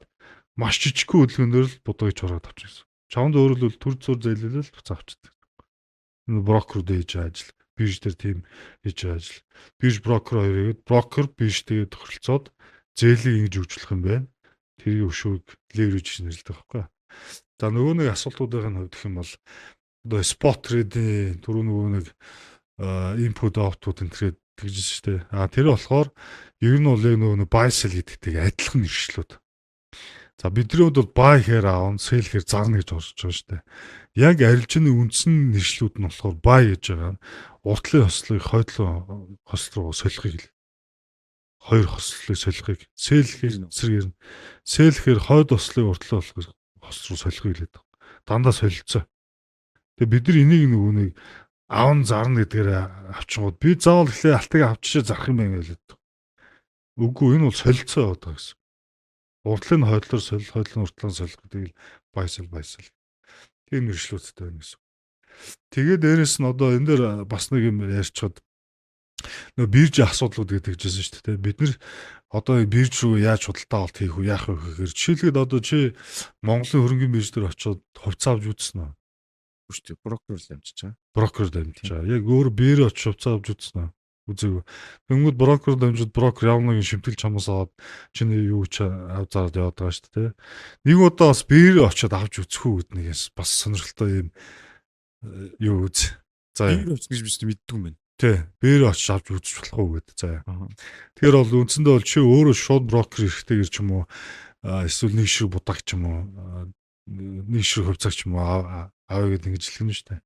маш жижигхэн хөдөлгөөн дээр л будааг чураад авчих гэсэн. Чамд өөрөөр хэлбэл төр зур зээлэл буцаа авчдаг. Энэ брокерүүд хийж байгаа ажил. Бирж дээр тийм хийж байгаа ажил. Бирж, брокер хоёрыг, брокер бирж тэгээд тохиролцоод зээлийг ингэж хөгжүүлэх юм байна. Тэрийг өшөөг leverage гэж нэрлэдэг байхгүй. За, нөгөө нэг асуултуудын хувьд гэх юм бол одоо spot trade-ийн түрүү нөгөө нэг input, output энэ төргээд тэгж шүү дээ. А тэр болохоор ер нь бол яг нөгөө нэг buy, sell гэдэгтэй адилхан нэршлүүд. За, бидний хувьд бол buy гэхээр аавна, sell гэхээр зарна гэж орж байгаа шүү дээ. Яг арилжааны үндсэн нэршлүүд нь болохоор buy гэж байгаа нь уртлын хослыг хойдлын хосол руу солихыг л, хоёр хослолыг солихыг, sell гэхээр эсрэгээр нь, sell гэхээр хойд ослыг уртлын хос руу солихыг хэлээд байгаа. Дандаа солилцоо. Тэгээ бид нар энийг нөгөө нэг аавн зарна гэдгээр авчингууд би заавал эхлээ алтыг авчишээ зарах юм байна гэж. Үгүй, энэ бол солилцоо яваад байгаа гэсэн. Уртлын хойдлоор солил, хойдлын уртлын солих гэдэг л buy, sell, buy, sell. Тийм нэршлүүдтэй байна гэсэн. Тэгээ дээрэс нь одоо энэ дээр бас нэг юм ярьчихад нөгөө биржийн асуудлууд гэдэг жисэн шүү дээ. Бид нар одоо бирж рүү яаж худалдаа авалт хийх үү, яах вэ гэхээр жишээлбэл одоо чи Монголын хөрөнгөний бирж дээр очиод хувьцаа авч үзсэн үү? Шүү дээ. Брокер л дамжиж байгаа. Брокер дамжиж байгаа. Яг өөр биеэр очиж хувьцаа авч үзсэн үү? Үзээгүй. Тэнгүүд брокер дамжид брокер ямар нэгэн шимтгэл чамаас аваад чиний юу ч ав зараад яваад байгаа шүү дээ. Нэг удаа бас биеэр очиод авч үзэх үү гэдэг нэг бас сонирхолтой юм юу үз. За, биеэр очно гэж би мэддгүй юм байна. Тий. Бээр очиж авч үзэж болох уу гэдэг. За. Тэгэхээр бол үндсэндээ бол чи өөрөө шууд брокер эрэхтэйгэр ч юм уу, эсвэл нэг шиг будаг ч юм уу, нэг шиг хувьцааг ч юм уу авъя гэдэг ингэж хэлэх нь шүү дээ.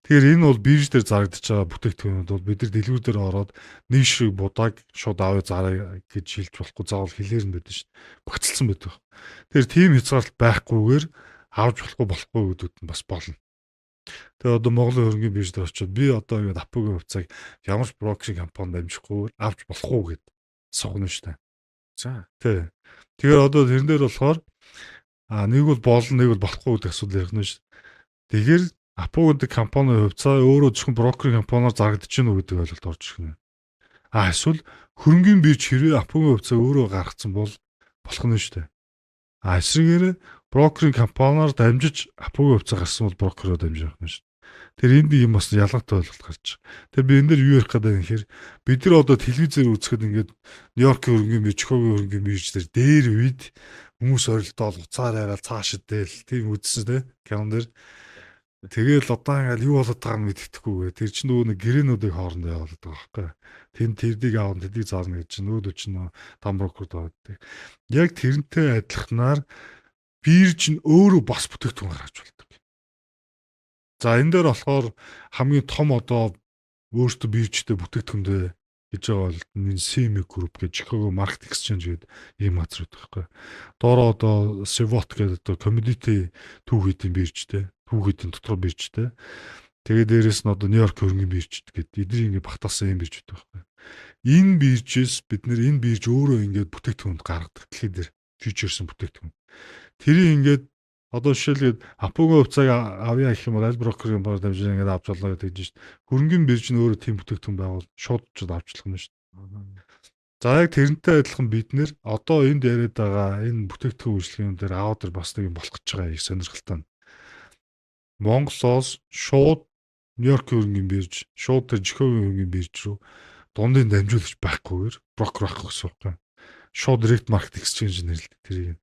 Тэгэхээр энэ бол бирж дээр зарагдаж байгаа бүтээгдэхүүнүүд бол бид нар дэлгүүр дээр ороод нэг шиг будаг шууд авъя зараа гэж хэлж болохгүй, заавал хэлээр нь байдаг шүү дээ. Багцлсан байдаг. Тэгэхээр тийм хязгаарлалт байхгүйгээр авч болохгүй гэдүүд нь бас болно. Тэгээ одоо Монголын хөрөнгөний бирж дээр очиод би одоо ингээд Апогийн хувьцааг ямар ч брокерийн компанид дамжихгүйгээр авч болох уу гэд суугна шүү дээ. За. Тий. Тэгэхээр одоо тэрэн дээр болохоор нэг бол болно, нэг бол болохгүй гэдэг асуудал ярих нь шүү. Тэгэхээр Апо гэдэг компани хувьцаа өөрөө зөвхөн брокерийн компаниар зарагдаж гэнэ үү гэдэг ойлголт орж ирэх нь. Эсвэл хөрөнгөний бирж хэрвээ Апогийн хувьцаа өөрөө гаргацсан бол болох нь шүү дээ. Эсрэгээр брокерийн компаниар дамжиж Апогийн хувьцаа гарсан бол брокероо дамжих нь шүү. Тэр энд юм бас ялгаатай ойлголт гарч байгаа. Тэр би энэ дээр юу ярих гэдэг юм гэхээр бид нар одоо телевизээр үзэхэд ингээд Нью-Йоркийн хөрөнгөний бирж, Чикагогийн хөрөнгөний бирж дээр үед хүмүүс орилдоол уцаар яриад цааш идэл тийм үзсэн те кинон дээр. Тэгээл одоо ингээл юу болоод байгааг нь мэддэхгүй. Тэр чинь нөгөө нэг гэрээнүүдийг хоорондоо явуулдаг байгаа байхгүй. Тэн тэрдийг аавна, тэдийг зарна гэж чинь нөгөөдөл чинь там брокерд байдаг. Яг тэрнтэй адилханаар бирж нь өөрөө бас бүтээгдэхүүн гаргаж болдог. За, энэ дээр болохоор хамгийн том одоо өөртөө биржтэй бүтээгдэхүүндээ гэж байгаа бол энэ CME Group гэж Chicago Market Exchange гэдэг ийм газар байдаг байхгүй. Доороо одоо Cboe гэдэг одоо commodity түүх хийдийн биржтэй, түүх хийдийн дотор биржтэй. Тэгээ дээрэс нь одоо Нью-Йорк хөрөнгөний бирж гэдэг эдгээр ингэ багтаасан ийм бирж байдаг байхгүй. Энэ биржээс бид нэр энэ бирж өөрөө ингээд бүтээгдэхүүнд гаргадаг дэлхий дээр futures ын бүтээгдэхүүн. Тэрийг ингээд одоо жишээлбэл Апогийн хувьцааг авъя гэх юм бол аль брокерийн баар дамжин ингээд авч боллоо гэдэг чинь шүү дээ. Хөрөнгөний бирж нь өөрөө тийм бүтээгдэхүүн байгуул шууд ч авчлах юм шүү дээ. За, яг тэрнтэй адилхан бид нэр одоо энд яриад байгаа энэ бүтээгдэхүүн үйлчилгээний дээр аваад бас нэг юм болох гэж байгаа их сонирхолтой нь. Монголоос шууд Нью-Йоркийн хөрөнгөний бирж, шууд тэр Чикагогийн хөрөнгөний бирж рүү дундын дамжуулагч байхгүйгээр брокер байхгүй гэсэн үг юм. Шууд direct market exchange нэрлэдэг тэрийг.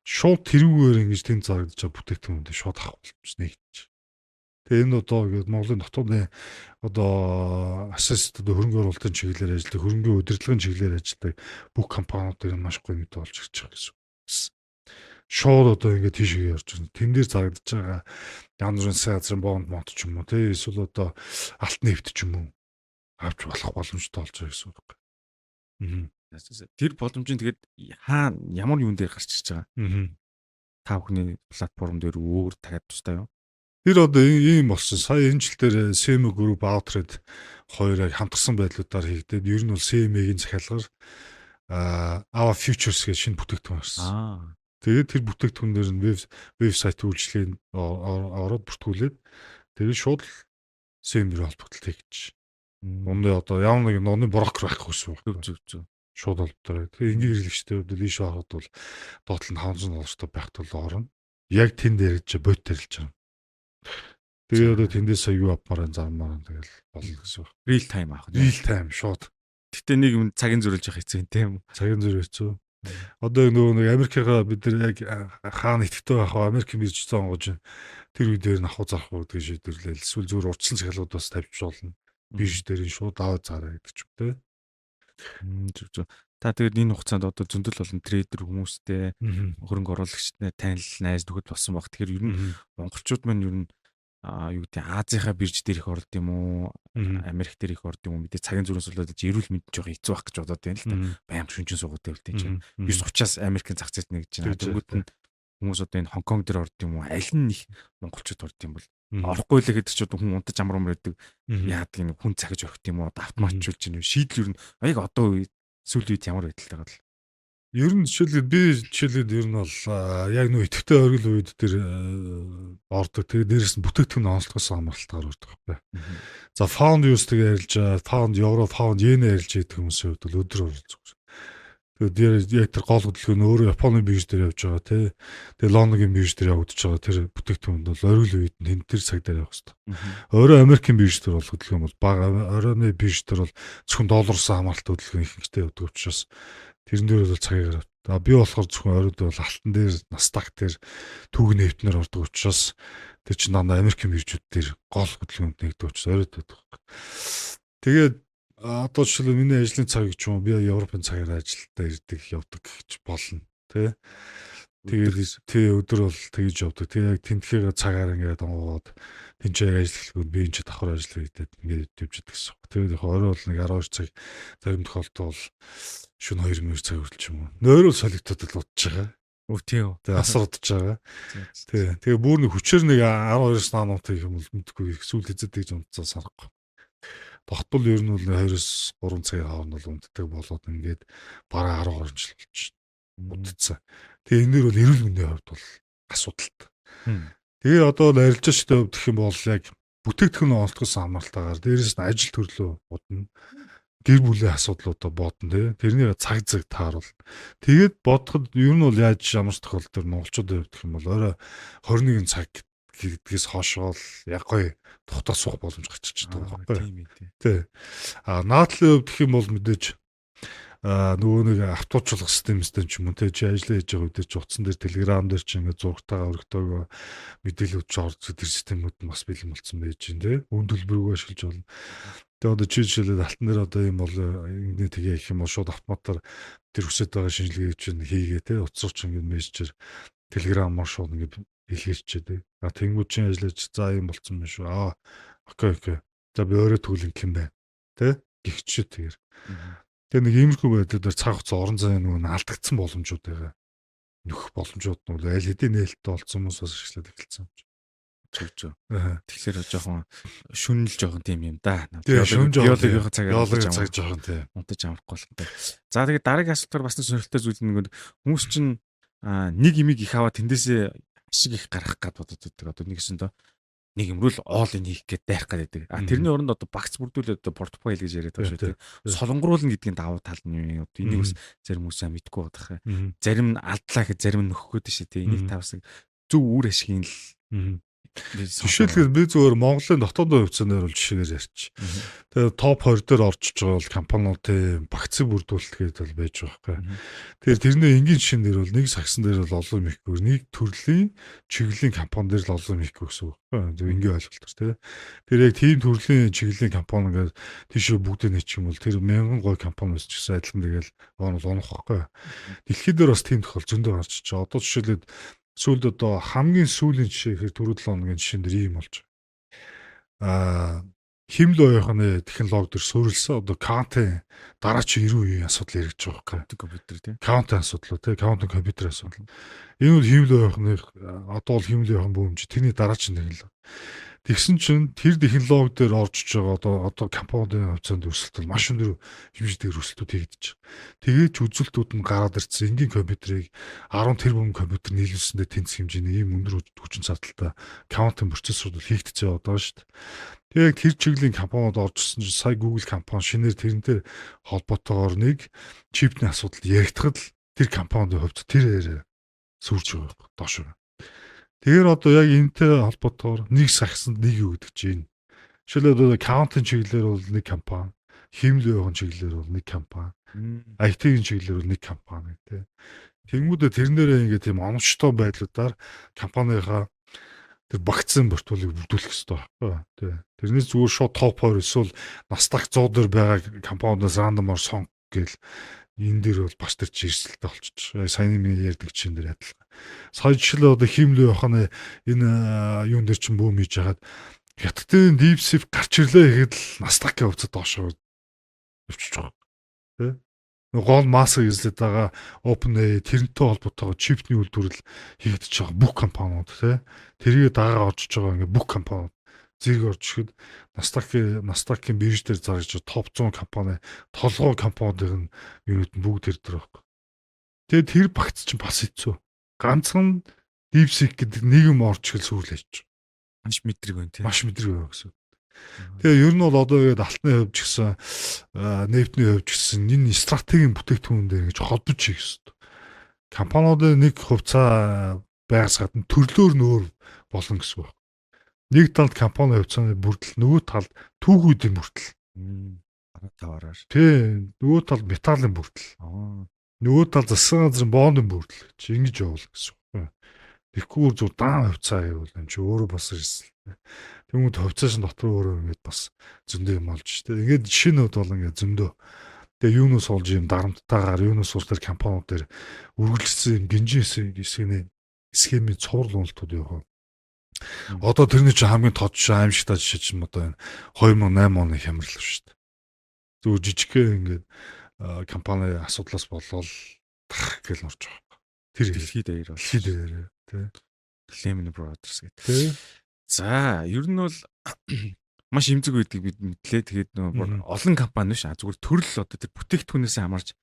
Шууд тэрүүгээр ингэж тэнд зарагдаж байгаа бүтээгдэхүүнүүдийг шууд авах боломж нэгдэж. Тэгээ энэ одоо ингээд Монголын дотоодын одоо asset, одоо хөрөнгө оруулалтын чиглэлээр ажилладаг, хөрөнгөний удирдлагын чиглэлээр ажилладаг бүх компаниуд дээр маш гоё мэдээ болж ирж байгаа гэсэн үг. Шууд одоо ингээд тийшээ орж ирнэ. Тэн дээр зарагдаж байгаа янз бүрийн засгийн газрын бонд монт ч юм уу, тий, эсвэл одоо алт нефт ч юм уу авч болох боломжтой болж байгаа гэсэн үг. Тэр боломжийн тэгээд хаа ямар юун дээр гарч ирж байгаа? Та бүхний платформ дээр өөр дахиад тустай юу? Тэр одоо ийм болсон. Сая энэ жил дээр CME Group, Outred хоёр яг хамтарсан байдлуудаар хийгдээд ер нь бол CME-ийн захиалгаар Ava Futures гэж шинэ бүтээгдэхүүн гарсан. Тэгээд тэр бүтээгдэхүүн дээр нь веб вебсайт үйлчилгээнд ороод бүртгүүлээд тэгээд шууд CME рүү холбогдолт хийгдэж. Дундаа одоо ямар нэг нууны брокер байхгүй гэсэн үг. Зөв зөв зөв. Шууд холбогдорой. Тэгээ энгийн хэрэглэгчтэй хувьд ийш ороход бол доотлол нь 500 доллартай байх тул орно. Яг тэнд ярьж бот тарилж байгаа. Тэгээ одоо тэндээс юу авмаар зармаар тэгэл болно гэсэн үг. Real time авах. Real time шууд. Гэтэ нэг юм цагийн зөрүүлж явах хэцүү тийм үү? Цагийн зөр хэцүү. Одоо нөгөө нэг Америкийн бид нар яг хаана итгэвтэй байх вэ? Америкийн бирж зонгож тэр үе дээр нь авах зарах уу гэдэг шийдвэрлэл. Эсвэл зүгээр урьдчилан захиалгууд бас тавьж болно. Бирж дээр нь шууд аваад зараа гэдэг ч юм те. Зөв зөв. Та тэгээд энэ хугацаанд одоо зөндөл олон trader хүмүүстэй, хөрөнгө оруулагчтай танил найз нөхөд болсон баг. Тэгэхээр ер нь монголчууд маань ер нь юу гэдэг Азийнхаа бирж дээр их орд юм уу? Америк дээр их орд юм уу? Мэдээ цагийн зүрээс болоод эрүүл мэнд жоох хэцүү байх гэж бодоод байна л да. Байнга шүнжин суугаад байвал тийм чинь. 9:30-аас Америкийн зах зээлд нэгж байна. Тэнгүүд нь хүмүүс одоо энэ Хонконг дээр орд юм уу? Аль нь их монголчууд орд юм бол орохгүй л гэдэг чи одоо хүн унтаж амар амар байдаг. Яадаг нэг хүн цагиж орхит юм уу? Автоматжуулж байна. Шийдэл ер нь яг одоо сүүлийн үед ямар байдалтай байгаа л? Ер нь жишээлбэл би жишээлбэл ер нь бол яг нөө идэвхтэй оргил үед тэр ордог. Тэгээ дээрэс нь бүтээгдэхүүн онцлогоос хамааралтайгаар ордог байхгүй. За, pound USD-г ярьж, pound евро, pound йен ярьж байдаг хүмүүсийн хувьд бол өдөр орол зүгээр. Тэгээд яг тэр гол хөдөлгөөн нь өөрөө Японы бирж дээр явж байгаа тий. Тэгээ Лондонгийн бирж дээр явагдаж байгаа тэр бүтээгдэхүүнд бол оргил үед нь тэр цаг дээр явах хэрэгтэй. Орой Америкийн бирж дээр бол хөдөлгөөн бол бага, оройны бирж дээр бол зөвхөн доллароос хамааралтай хөдөлгөөн ихэнхдээ явдаг учраас тэрэн дээр бол цагаар. А би болохоор зөвхөн оройд бол алтан дээр, Nasdaq дээр, түүх нефтнэр ордог учраас тэр чинь дандаа Америкийн биржүүд дээр гол хөдөлгөөнд нэгдэг учраас оройд байдаг. Тэгээд одоо жишээлбэл миний ажлын цаг ч юм уу, би Европын цагаар ажилдаа ирдэг, явдаг гэж болно. Тэ. Тэгээд тий, өдөр бол тэгж явдаг. Тэгээ яг тэнтхийгээ цагаар ингээд онгоод тэнцээ яг ажил эхлэхэд би энэ ч давхар ажил хийдэг, ингээд явж идэг гэсэн. Тэгээд яг орой бол нэг 12 цаг, зарим тохиолдолд бол шөнө 2 цаг хүртэл ч юм уу. Нойрол солигдоод л удаж байгаа. Өө, тийм үү. Тэгээ асар удаж байгаа. Тий. Тэгээ бүр нэг хүчээр нэг 12-оос наануутай юм бол мэдгүй, сүүл хэзээ тэгж унтцаа санахгүй. Тогтбол ер нь бол 2-оос 3 цагийн хооронд бол унтдаг болоод ингээд бараг 10 жил болчих удцсан. Тэгээ энэ дэр бол эрүүл мэндийн хувьд бол асуудалтай. Тэгээ одоо бол арилжаачтай хувьд гэх юм бол яг бүтээгдэхүүн олдгосон хамааралтайгаар, дээрэс нь ажил төрлөө бодно. Гэр бүлийн асуудлуудаа бодно, тий. Тэрний цаг цаг тааруул. Тэгээд бодоход ер нь бол яаж ямар ч тохиолдолд монголчуудын хувьд гэх юм бол орой 21 цаг гэдгээс хойш бол яг гоё тухтаа суух боломж гарч ирж байгаа байхгүй. Тийм ээ, тий. Тий. А наадлын хувьд гэх юм бол мэдээж нөгөө нэг авточлох системстэй ч юм уу, те, чи ажиллаа хийж байгаа үед чи утсан дээр, Telegram дээр чи ингээд зурагтайгаа өргөтөөгөө мэдээлүүд чи орж, тэр системүүд нь бас бэлэн болсон байж гин, те, үн төлбөрөөр ашиглаж болно. Тэгээ одоо чи жишээлбэл алтан дээр одоо юм бол ингэнэ тэгээ гэх юм бол шууд автоматар тэр хүсэж байгаа шинжилгээг чинь хийгээ, те, утас руу чи ингээд мессежээр, Telegram-аар шууд ингээд илгээчээ, те. А тэнгууд чинь ажиллаж, за, юм болцсон юм шүү. Аа, okay okay. За, би өөрөө төлөн юм байна. Тэ? Гихчээ тэгэхээр. Тэгээ нэг иймэрхүү байдлаар цаг хугацаа, орон зайн нөгөө нь алдагдсан боломжууд байгаа. Нөхөх боломжууд нь бол аль хэдийн нээлттэй болсон хүмүүс бас ашиглаад эхэлсэн юм чи. Зөв зөв. Аа. Тэгэхээр жоохон шүнэл жоохон тийм юм да. Тэгээ шүн жоохон Биологийн цагаар биологийн цаг жоохон, тий. унтаж амрахгүй болохтой. За, тэгээд дараагийн асуултаар бас нэг сонирхолтой зүйл нь хүмүүс чинь нэг имийг их аваад тэндээсээ ашиг их гаргах гад бодод байдаг. Одоо нэгсэндээ нэг юм рүү л all in хийх гээд дайрах гээд байдаг. А тэрний оронд одоо багц бүрдүүлээд одоо портфолио гэж яриад байгаа шүү дээ. Солонгоруулна гэдгийн давуу тал нь юм. Одоо энийг бас зарим хүмүүс сайн мэдэхгүй байгаа. Зарим нь алдлаа гэхэд зарим нь нөхөх гээд шүү дээ. Энийг та бас зөв үр ашигын л Жишээлбэл, би зөвхөн Монголын дотоодын хувьцааны бол жишээгээр ярьчих. Тэгээ топ 20 дээр орж байгаа бол компаниудын багцыг бүрдүүлэлт гэдэг бол байж байгаа байхгүй. Тэгэхээр тэрний энгийн жишээн дээр бол нэг сагсан дээр бол олон юм ихгүй. Нэг төрлийн чиглэлийн компани дээр л олон юм ихгүй гэсэн үг байхгүй. Зөв энгийн ойлголтоор, тий. Тэр яг тийм төрлийн чиглэлийн компани ингээд тийшээ бүгдээ нийчих юм бол тэр мянган гой компани байсан ч гэсэн адилхан тэгэл он бол унах байхгүй. Дэлхий дээр бас тийм тохиол зөндөө гарч ич. Одоо жишээлбэл, сүүлд одоо хамгийн сүүлийн жишээ гэхээр түрүү 7 хоногийн жишээн дээр ийм болж байгаа. Хиймэл оюухны технологи дээр суурилсан одоо квантын дараагийн 90 үеийн асуудал яригдж байгаа байхгүй. Компьютер, тий. Квантын асуудал, тий, квантын компьютер асуудал. Энэ бол хиймэл оюухны, одоо бол хиймэл оюухан бүүмж, тэрний дараагийн технологи. Тэгсэн чинь тэр технологи дээр орж иж байгаа одоо компанийн хувьцаанд өрсөлдөл бол маш өндөр хэмжээтэй өрсөлдүүд хийгдэж байгаа. Тэгээд ч үзүүлэлтүүд нь гараад ирсэн, энгийн компьютерыг 10 тэрбум компьютер нийлүүлсэндээ тэнцэх хэмжээний ийм өндөр хүчин чадалтай квантын процессорууд бол хийгдэж яваад байгаа шүү дээ. Тэгээ яг тэр чиглэлийн компаниуд орж ирсэн чинь сая Google компани шинээр тэрнтэй холбоотойгоор нэг чипний асуудал яригдахад л тэр компанийн хувьд тэр яриа сүрж байгаа доош. Тэгэхээр одоо яг энэтэй холбоотойгоор нэг сагсанд нэг юу гэдэг чинь. Жишээлбэл, одоо accounting чиглэлээр бол нэг компани, хиймэл оюун чиглэлээр бол нэг компани, IT-ийн чиглэлээр бол нэг компани, тий. Тэнгүүдээ тэрнээрээ ингээд тийм оновчтой байдлуудаар компанийнхаа тэр багцсан портфолийг бүрдүүлэх хэрэгтэй байхгүй, тий. Тэрнээс зүгээр шууд топ 20 эсвэл Nasdaq 100 дээр байгаа компаниудаас random оор сонг гээл энэ дээр бол бас тэр чи эрсдэлтэй болчих. Саяны миний ярьдаг чинь дээр адилхан. Сая жишээлбэл, одоо хиймэл оюухны энэ юун дээр чинь boom хийж хагаад Хятадын DeepSeek гарч ирлээ гэхэд л Nasdaq-ийн хувьцаа доошоо өвчөж байгаа. Тэ? Гол масса эзлээд байгаа OpenAI, тэрнтэй холбоотойгоо чипний үйлдвэрлэл хийгдэж байгаа бүх компаниуд, тэ. Тэрийг дагаа орж байгаа ингээ бүх компаниуд зэрэг орж ирэхэд Nasdaq-ийн бирж дээр зарж топ 100 компани, толгой компаниудын юунууд нь бүгд тэр дээр байхгүй. Тэгээд тэр багц чинь бас хэцүү. Ганцхан DeepSeek гэдэг нэг юм орж ирэл сүрлээч. Маш мэдрэг байна, тий. Маш мэдрэг байна гэсэн. Тэгээ ер нь бол одоо тэгээд алтны хувьд ч гэсэн, нефтний хувьд ч гэсэн энэ стратегийн бүтээгдэхүүн дээр ингэж холбож хийх хэрэгтэй. Компаниудын нэг хувьцаа байгаас гадна төрлөөр нь өөр болно гэсэн үг. Нэг талд компани хувьцааны бүрдэл, нөгөө талд түүхүүдийн бүрдэл. Таваараар. Тий, нөгөө талд металлын бүрдэл. Нөгөө талд засгийн газрын бондын бүрдэл гэж ингэж явуулна гэсэн үг. Тэгэхгүй зүгээр даан хувьцаа гэвэл юм чи өөрөө бас эрсдэлтэй. Тэнгүүд хувьцаашин дотор өөрөө ингээд бас зөндөө юм олж штэ. Ингээд шинүүд бол ингээд зөндөө. Тэгээ юунаас олж юм дарамттайгаар юунаас болж тэр компаниуд дээр үргэлжлсэн юм гинжин хэсэгний схемийн цуврал уналтууд юу вэ? Одоо тэрний чинь хамгийн тод жишээ аимшигтай жишээ чинь одоо энэ 2008 оны хямрал шүү дээ. Зүгээр жижигхэн ингээд компани асуудлаас болоод тах гэл нурж байгаа. Тэр дэлхийд даяар бол. Дэлхийд даяар тий. Lehman Brothers гэдэг. Тий. За, ер нь бол маш эмзэг байдгийг бид мэдлээ. Тэгээд нөгөө олон компани биш а зүгээр төрөл одоо тэр бүтээгдэхүүнээс хамаарч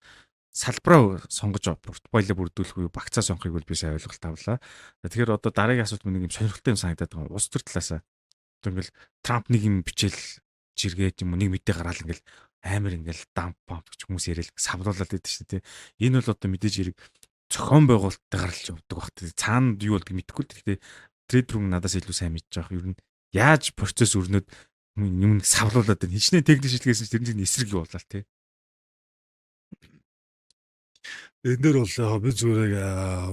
салбараа сонгож портфолио бүрдүүлэх үе багцаа сонгохыг бол би сайн ойлголт авлаа. Тэгэхээр одоо дараагийн асуулт минь нэг юм сонирхолтой юм санагдаад байгаа. Улс төр талаасаа одоо ингээл Трамп нэг юм бичээл жиргээд юм уу нэг мэдээ гараал ингээл амар ингээл дамп памп гэж хүмүүс яриад савлуулаад байдаг шүү дээ. Энэ бол одоо мэдээж хэрэг зохион байгуулалттайгаар л явдаг баг. Цаана юу болдгийг мэдэхгүй л. Гэхдээ трейдер хүн надаас илүү сайн мэдж байгаа. Ер нь яаж процесс өрнөд юм нэг савлуулаад байна. Хичнээн техник шилжүүлсэн чинь тэрний эсрэг явуулаа тий. Энэ дээр бол яг би зүгээр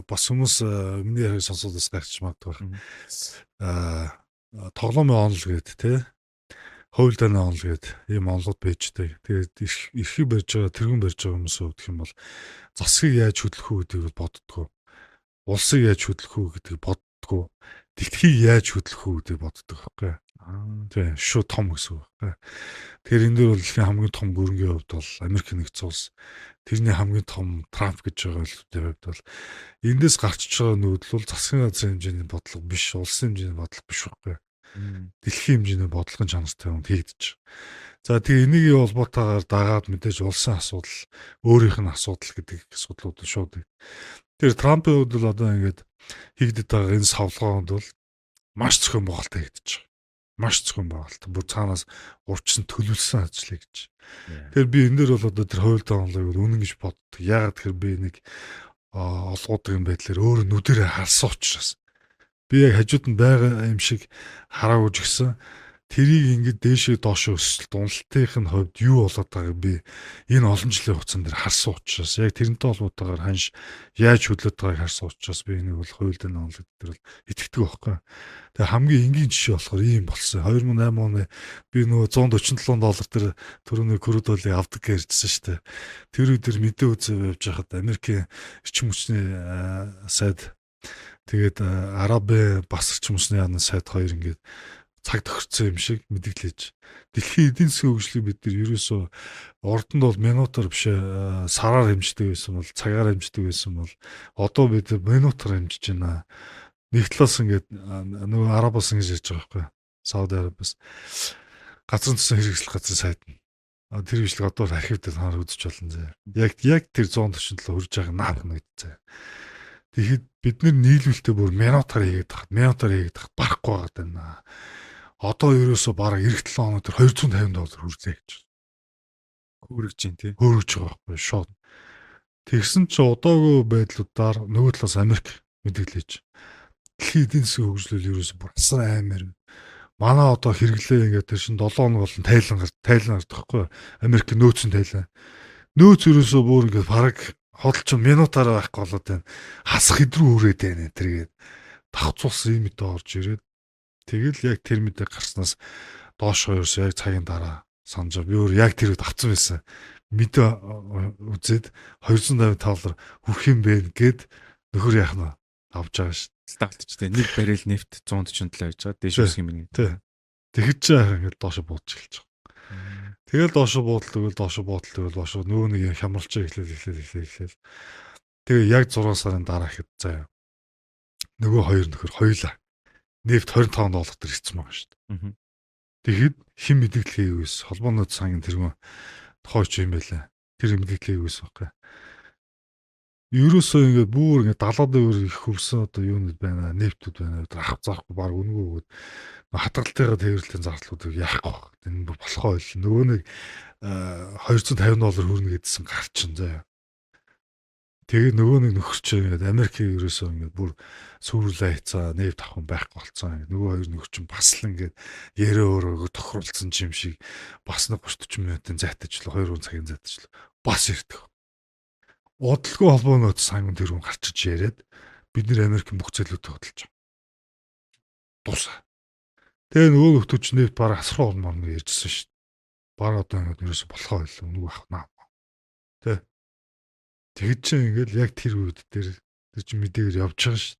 бас хүмүүс миний яриаг сонсоод бас гайхчих магадгүй. Тоглоомын онол гээд тий. Хууль дааны онол гээд ийм онолууд байждаг. Тэгээд эрхийг барьж байгаа, тэргүүн барьж байгаа хүмүүсийн хувьд гэх юм бол засгийг яаж хөдлөх үү гэдгийг бол боддгоо. Улсыг яаж хөдлөх үү гэдгийг боддгоо. Дэлхийг яаж хөдлөх үү гэдгийг боддог байхгүй. Тийм шууд том гэсэн үг байхгүй. Тэгэхээр энэ дээр бол дэлхийн хамгийн том гүрэнгийн хувьд бол Америк нэгдсэн улс, тэрний хамгийн том Трамп гэж байгаа зүйлүүдийн хувьд бол эндээс гарчиж байгаа нүүдэл бол засгийн газрын хэмжээний бодлого биш, улсын хэмжээний бодлого биш байхгүй. Дэлхийн хэмжээний бодлогын чанартай юм хийгдэж. За тэгээ энийг холбоотойгоор дагаад мэдээж улсын асуудал, өөрийнх нь асуудал гэдэг асуудлууд шууд. Тэр Трампын хувьд бол одоо ингээд хийгдэд байгаа энэ савлгаанд бол маш зохион байгуулалт хийгдэж байгаа. Маш зохион байгуулалт. Бүр цаанаас урьдчилан төлөвлөсөн ажил гэж. Тэгэхээр би энэ дээр бол одоо тэр хууль онолыг бол үнэн гэж боддог. Яагаад тэгэхээр би нэг олгоодаг юм байдлаар өөрөө нүдэрээ харсан учраас. Би яг хажууд нь байгаа юм шиг хараагүй ч гэсэн тэрийг ингээд дээшээ доошоо өсөлт уналтынх нь хувьд юу болоод байгааг би энэ олон жилийн хугацаанд дээр харсан учраас яг тэрнтэй холбоотойгоор ханш яаж хөдлөд байгааг харсан учраас би энийг бол хууль дэний онолог дээр бол итгэдэг байхгүй. Тэгээ хамгийн энгийн жишээ болохоор ийм болсон. 2008 оны би нөгөө 147 доллар дээр түрүүний crude oil-ыг авдаг гэж ярьжсэн шүү дээ. Тэр үед тэр мэдээ үзээ явж байхад Америкийн эрчим хүчний сайд тэгээд Арабын бас эрчим хүчний яамны сайд хоёр ингээд цаг тохирцсон юм шиг мэдгэлээж. Дэлхийн эдийн засгийн хөгжлийг бид нар ерөөсөө урд нь бол минутаар биш сараар хэмждэг байсан бол цагаар хэмждэг байсан бол одоо бид минутаар хэмжиж байна. Нэг талаас ингээд нөгөө Арабаас ингэж ярьж байгаа байхгүй. Сауди Арабаас газрын төсөн хэрэгсэл газрын сайд нь. Тэр бичлэг одоо архив дээр та нар үзэж болно зэ. Яг тэр 147 хүрж байгаа наах нэгдсэн. Тэгэхэд бид нар нийлүүлэлтээ бүр минутаар хийгээд тахад, минутаар хийгээд тахад барахгүй байгаа даа. Одоо ерөөсөө бараг эх 7 хоног төр 250 доллар хүрзээ гэж. Хөөргөж чинь тий. Хөөргөж байгаа байхгүй шууд. Тэгсэн чи одоогүй байдлуудаар нөгөө талаас Америк мэдгэлээж. Дэлхийн эдийн засгийн хөгжлөл ерөөсөө бүр асар аймаар. Манай одоо хэрэглээ ингээд тэр чин 7 хоног болон тайлан тайлан гардаг байхгүй. Америк нөөцөн тайлан. Нөөц ерөөсөө бүр ингээд бараг хөдөлч минутаараа байхгүй болоод байна. Хасах хэдрүү хүрээд байна тэргээд давхцуулсан юм мэдээ орж ирээд тэгэл яг тэр мэдээ гарснаас доош хоёрс яг цагийн дараа санаж би өөр яг тэр үед авцсан байсан. Мэдээ үзээд 250 доллар хүрэх юм бэ гэд нөхөр яах нь авч байгаа ш. Стагтч тэ нэг баррел нефт 147 байж байгаа. Дээш өсөх юм нэг. Тий. Тэгэхэд чи ингээд доошо буудаж эхэлж байгаа. Тэгэл доошо буудал тэгэл доошо буудал тэгэл доошо нөгөө нэг юм хямралч эхлээл эхлээл эхлээл эхлээл. Тэгээ яг 6 сарын дараа ихэд заяа. Нөгөө хоёр нөхөр хоёулаа нефт 25 доллар дээр ирсэн байгаа шүү дээ. Тэгэхэд хэн мэдээлэл хийгээвээс холбооны сангийн тэргүүн тохойч юм байлаа. Тэр мэдээлэл хийгээвээс байхгүй. Ерөөсөө ингээд бүр ингээд 70-аад өөр их хөвсөн одоо юунууд байна, нефтүүд байна. Тэр авах зарахгүй баг үнэгүй өгөөд хадгалтайгаа тээвэрлэлийн зардлуудыг яахгүй баг. Энэ бүр болохоо байл. Нөгөө нэг 250 доллар хүрнэ гэдсэн гарчин заяа. Тэгээ нөгөө нэг нөхөр чинь ингээд Америкийн ерөөсөө ингээд бүр сүрлээ хацаа нефт авах юм байхгүй болцсон. Ингээд нөгөө хоёр нөхөр чинь бас л ингээд яриа өөрөө тохируулсан юм шиг бас нэг 30 40 минутын зайтаж л 2 цагийн зайтаж л бас ирдэг. Удалгүй холбоо нөөц санган тэр хүн гарчиж яриад Бид нэр Америкийн бүх зээлүүдээ хөдөлж байгаа. Дуусаа. Тэгээ нөгөө нөхдүүд чинь нефт бараг асруу орно морно ярьжсэн шүү дээ. Бараг одоо ингээд ерөөсө болохоо байлаа. Үнэгүй авах наа. Тэ. Тэгэд чинь ингээд яг тэр үед дээр тэр чинь мэдээгээр явж байгаа шүү.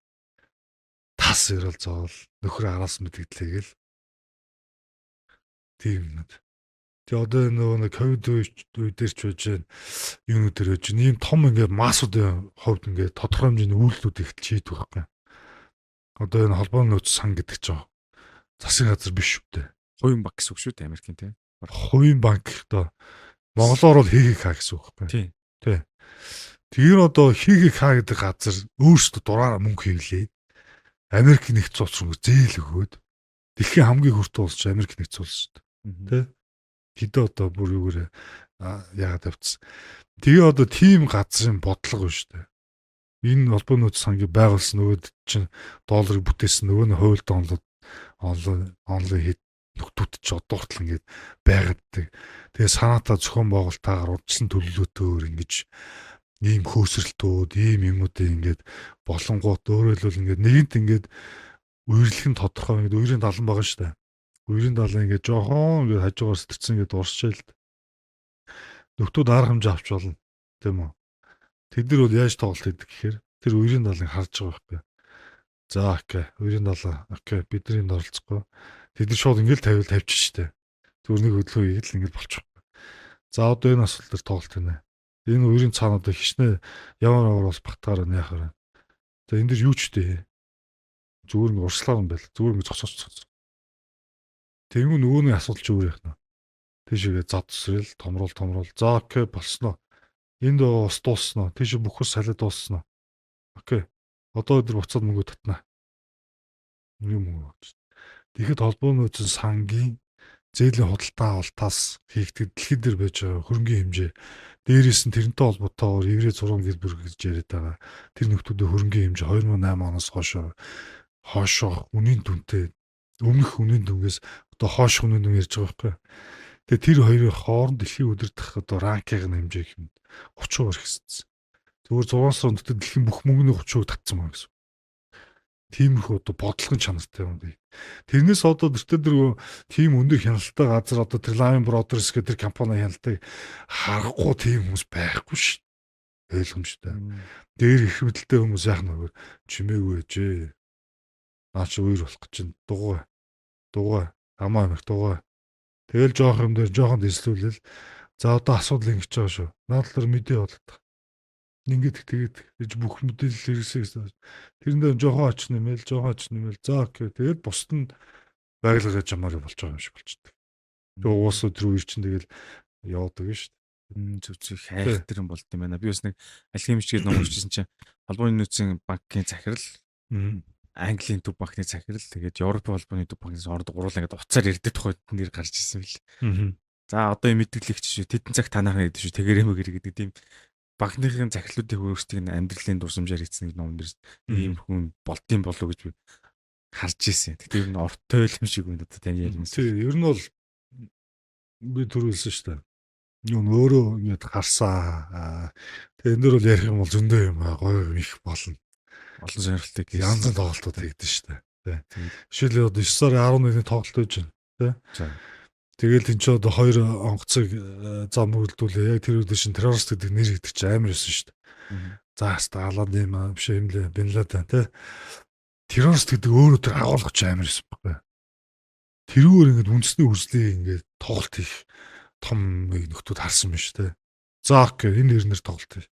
Тас ярил зоол нөхөр араас мэдгдлээ гэл. Тийм юм. Тэгээ одоо нөгөө нэг ковид үе дээр ч байж байна. Юунууд дээр байж байна. Ийм том ингээд массуудын хувьд ингээд тодорхой хэмжээний үйлдэлүүд эхэлж хийдэг байхгүй. Одоо энэ холбооны нөөц сан гэдэг чинь засгийн газар биш үү дээ. Хувийн банк гэсэн үг шүү дээ Америкийн тий. Хувийн банк одоо монголоор бол ХХК гэсэн үг байхгүй. Тий. Тий. Тэгэхээр одоо ХХК гэдэг газар өөрсдөө дураараа мөнгө хийлээд Америк нэгдсэн улс руу зээл өгөөд дэлхийн хамгийн хөртөө улс чинь Америк нэгдсэн улс шүү дээ. Тэ? Тэдээ одоо бүр юугээрээ яагаад тавьчихсан. Тэгээ одоо тийм газрын бодлого шүү дээ. Энэ холбооны нөөц сангийг байгуулсан нөгөөд чинь долларыг бүтээсэн нөгөө нь хууль донлоод онлайн хэд нөхдүүд чи одоо хүртэл ингээд байгаад. Тэгээ санаатаа зохион байгуулалтаагаар урьдчилан төлөвлөлтөөр ингэж ийм хөөсрөлтүүд, ийм юмнуудыг ингээд болонгууд өөрөөр хэлбэл ингээд нэгэнт ингээд үерлэх нь тодорхой ингээд үерийн далан байгаа шүү дээ. Үерийн далан ингээд жоохон ингээд хажуугаар сэтэрсэн ингээд уршаал. Нөхдүүд арга хэмжээ авч болно. Тийм үү? Тэд нар бол яаж тоглолт хийдэг гэхээр тэр үерийн далыг харж байгаа байхгүй. За окей, үерийн далаа. Окей, бидний энд оролцохгүй. Тэд нар шууд ингээд тавиул тавьчих штэ. Зүгээр нэг хөдөлгөөн хийгээд л ингээд болчих. За одоо энэ асуудал дээр тоглолт хийнэ. Энэ үерийн цаана одоо хичнээн ямар ямар бас батгаар нь яхаар. За энэ дэр юу ч дээ. Зүгээр ингээд уршлаар юм байл. Зүгээр ингээд зогсооч зогсоо. Тэнгүү нөгөөний асуудал ч өөр яах нь. Тийшээгээ зад үсрэл томруул томруул. За окей болсноо. Энд ус дууснаа. Тийш бүхэл салиа дууснаа. Окей. Одоо өдөр буцаад мөнгө татнаа. Юм уу. Тэгэхэд холбооны нөөцийн сангийн зээлийн худалдаа авалтаас хийгдэг дэлхийд дээр байж байгаа хөрөнгийн хэмжээ дээрээс нь тэрнтэй холбоотойгоор еврей 6 гэр бүл гэж яриад байгаа. Тэр нөхдүүдийн хөрөнгийн хэмжээ 2008 оноос хойшоо үнийн дүнтэй өмнөх үнийн дүнгээс одоо хойш үнийн дүн ярьж байгаа байхгүй. Тэгээ тэр хоёрын хооронд дэлхийг удирдах одоо ранкийг нь хэмжээ гэх юм 30% ихссэн. Зүгээр 6 сарын дотор дэлхийн бүх мөнгөний 30% татсан байна гэсэн. Тиймэрхүү одоо бодлогын чанартай юм би. Тэрнээс одоо тэртээ дэргүү тийм өндөр хяналттай газар одоо тэр Lehman Brothers гэдэг тэр компани хяналтыг харахгүй тийм хүмүүс байхгүй ш. Ойлгомжтой. Дээр их мэдлэлтэй хүмүүс яах нь вэ? Чимээгүй ээжээ. Наа чи үер болох гэж чинь дугуй. Дугуй. Амаа амих дугуй. Тэгэл жоох юм дээр жоохон дэслүүлэл. За одоо асуудал ингэж байгаа шүү. Наад талаар мэдээ болдог. Ингээд тэгээд гэж бүх мэдээлэл хэрэгсээ гэсэн. Тэрэн дээр жоохон ач нэмэл, жоохон ач нэмэл. За окей. Тэгээд бусд нь байглаа жамаар болж байгаа юм шиг болчдөг. Тэгээ уусаа тэр үер чинь тэгэл яваадаг шүү дээ. Зүг зүг хайх тэр юм болд юм байна. Би бас нэг алхимич гээд ном уншижсэн чинь холбооны нөөцийн банкын захирал, Английн төв банкны захирал, тэгээд Европын холбооны төв банкны орд гуруулаа ингээд уцаар ярьдаг тухайд нэр гарч ирсэн бил. За одоо юм мэдгэлэгч шүү. Тэдэн цаг танаахан гэдэг шүү. Тэгэрээ мэгэр гэдэг тийм банкныхын захирлуудын өөрсдийг нь амьдралын дурсамжаар хийсэн нэг ном дэр ийм хүн болдсон болов уу гэж би харж ирсэн. Тэгтээ ер нь ортой юм шиг байна одоо таны ярианаас. Тийм, ер нь бол би түрүүлсэн шүү дээ. Юу н өөрөө ингэж харсаа. Тэгээ энэ дэр бол ярих юм бол зөндөө юм аа гоё юм их болно. Олон сонирхолтой кейс. Янз бүрийн тоглолтууд хийгдэн шүү дээ. Тийм. Жишээлбэл одоо 9 сарын 11-ний тоглолт байж байна. Тэ. За. Тэгэл тэн чи одоо хоёр онгоцыг зам мөрөлдүүлээ. Яг тэр үед чинь террорист гэдэг нэр гэдэг чинь амар байсан шүү дээ. За хаста алаад юм аа биш юм лээ. Бин Ладен тэ. Террорист гэдэг өөрөө тэр агуулгач амар байсан байхгүй. Тэрүүгээр ингээд үндэсний үрслийг ингээд тоглолт хийх том нэг нөхдүүд харсан юм шүү дээ. За окей энэ нэрнэр тоглолт хий.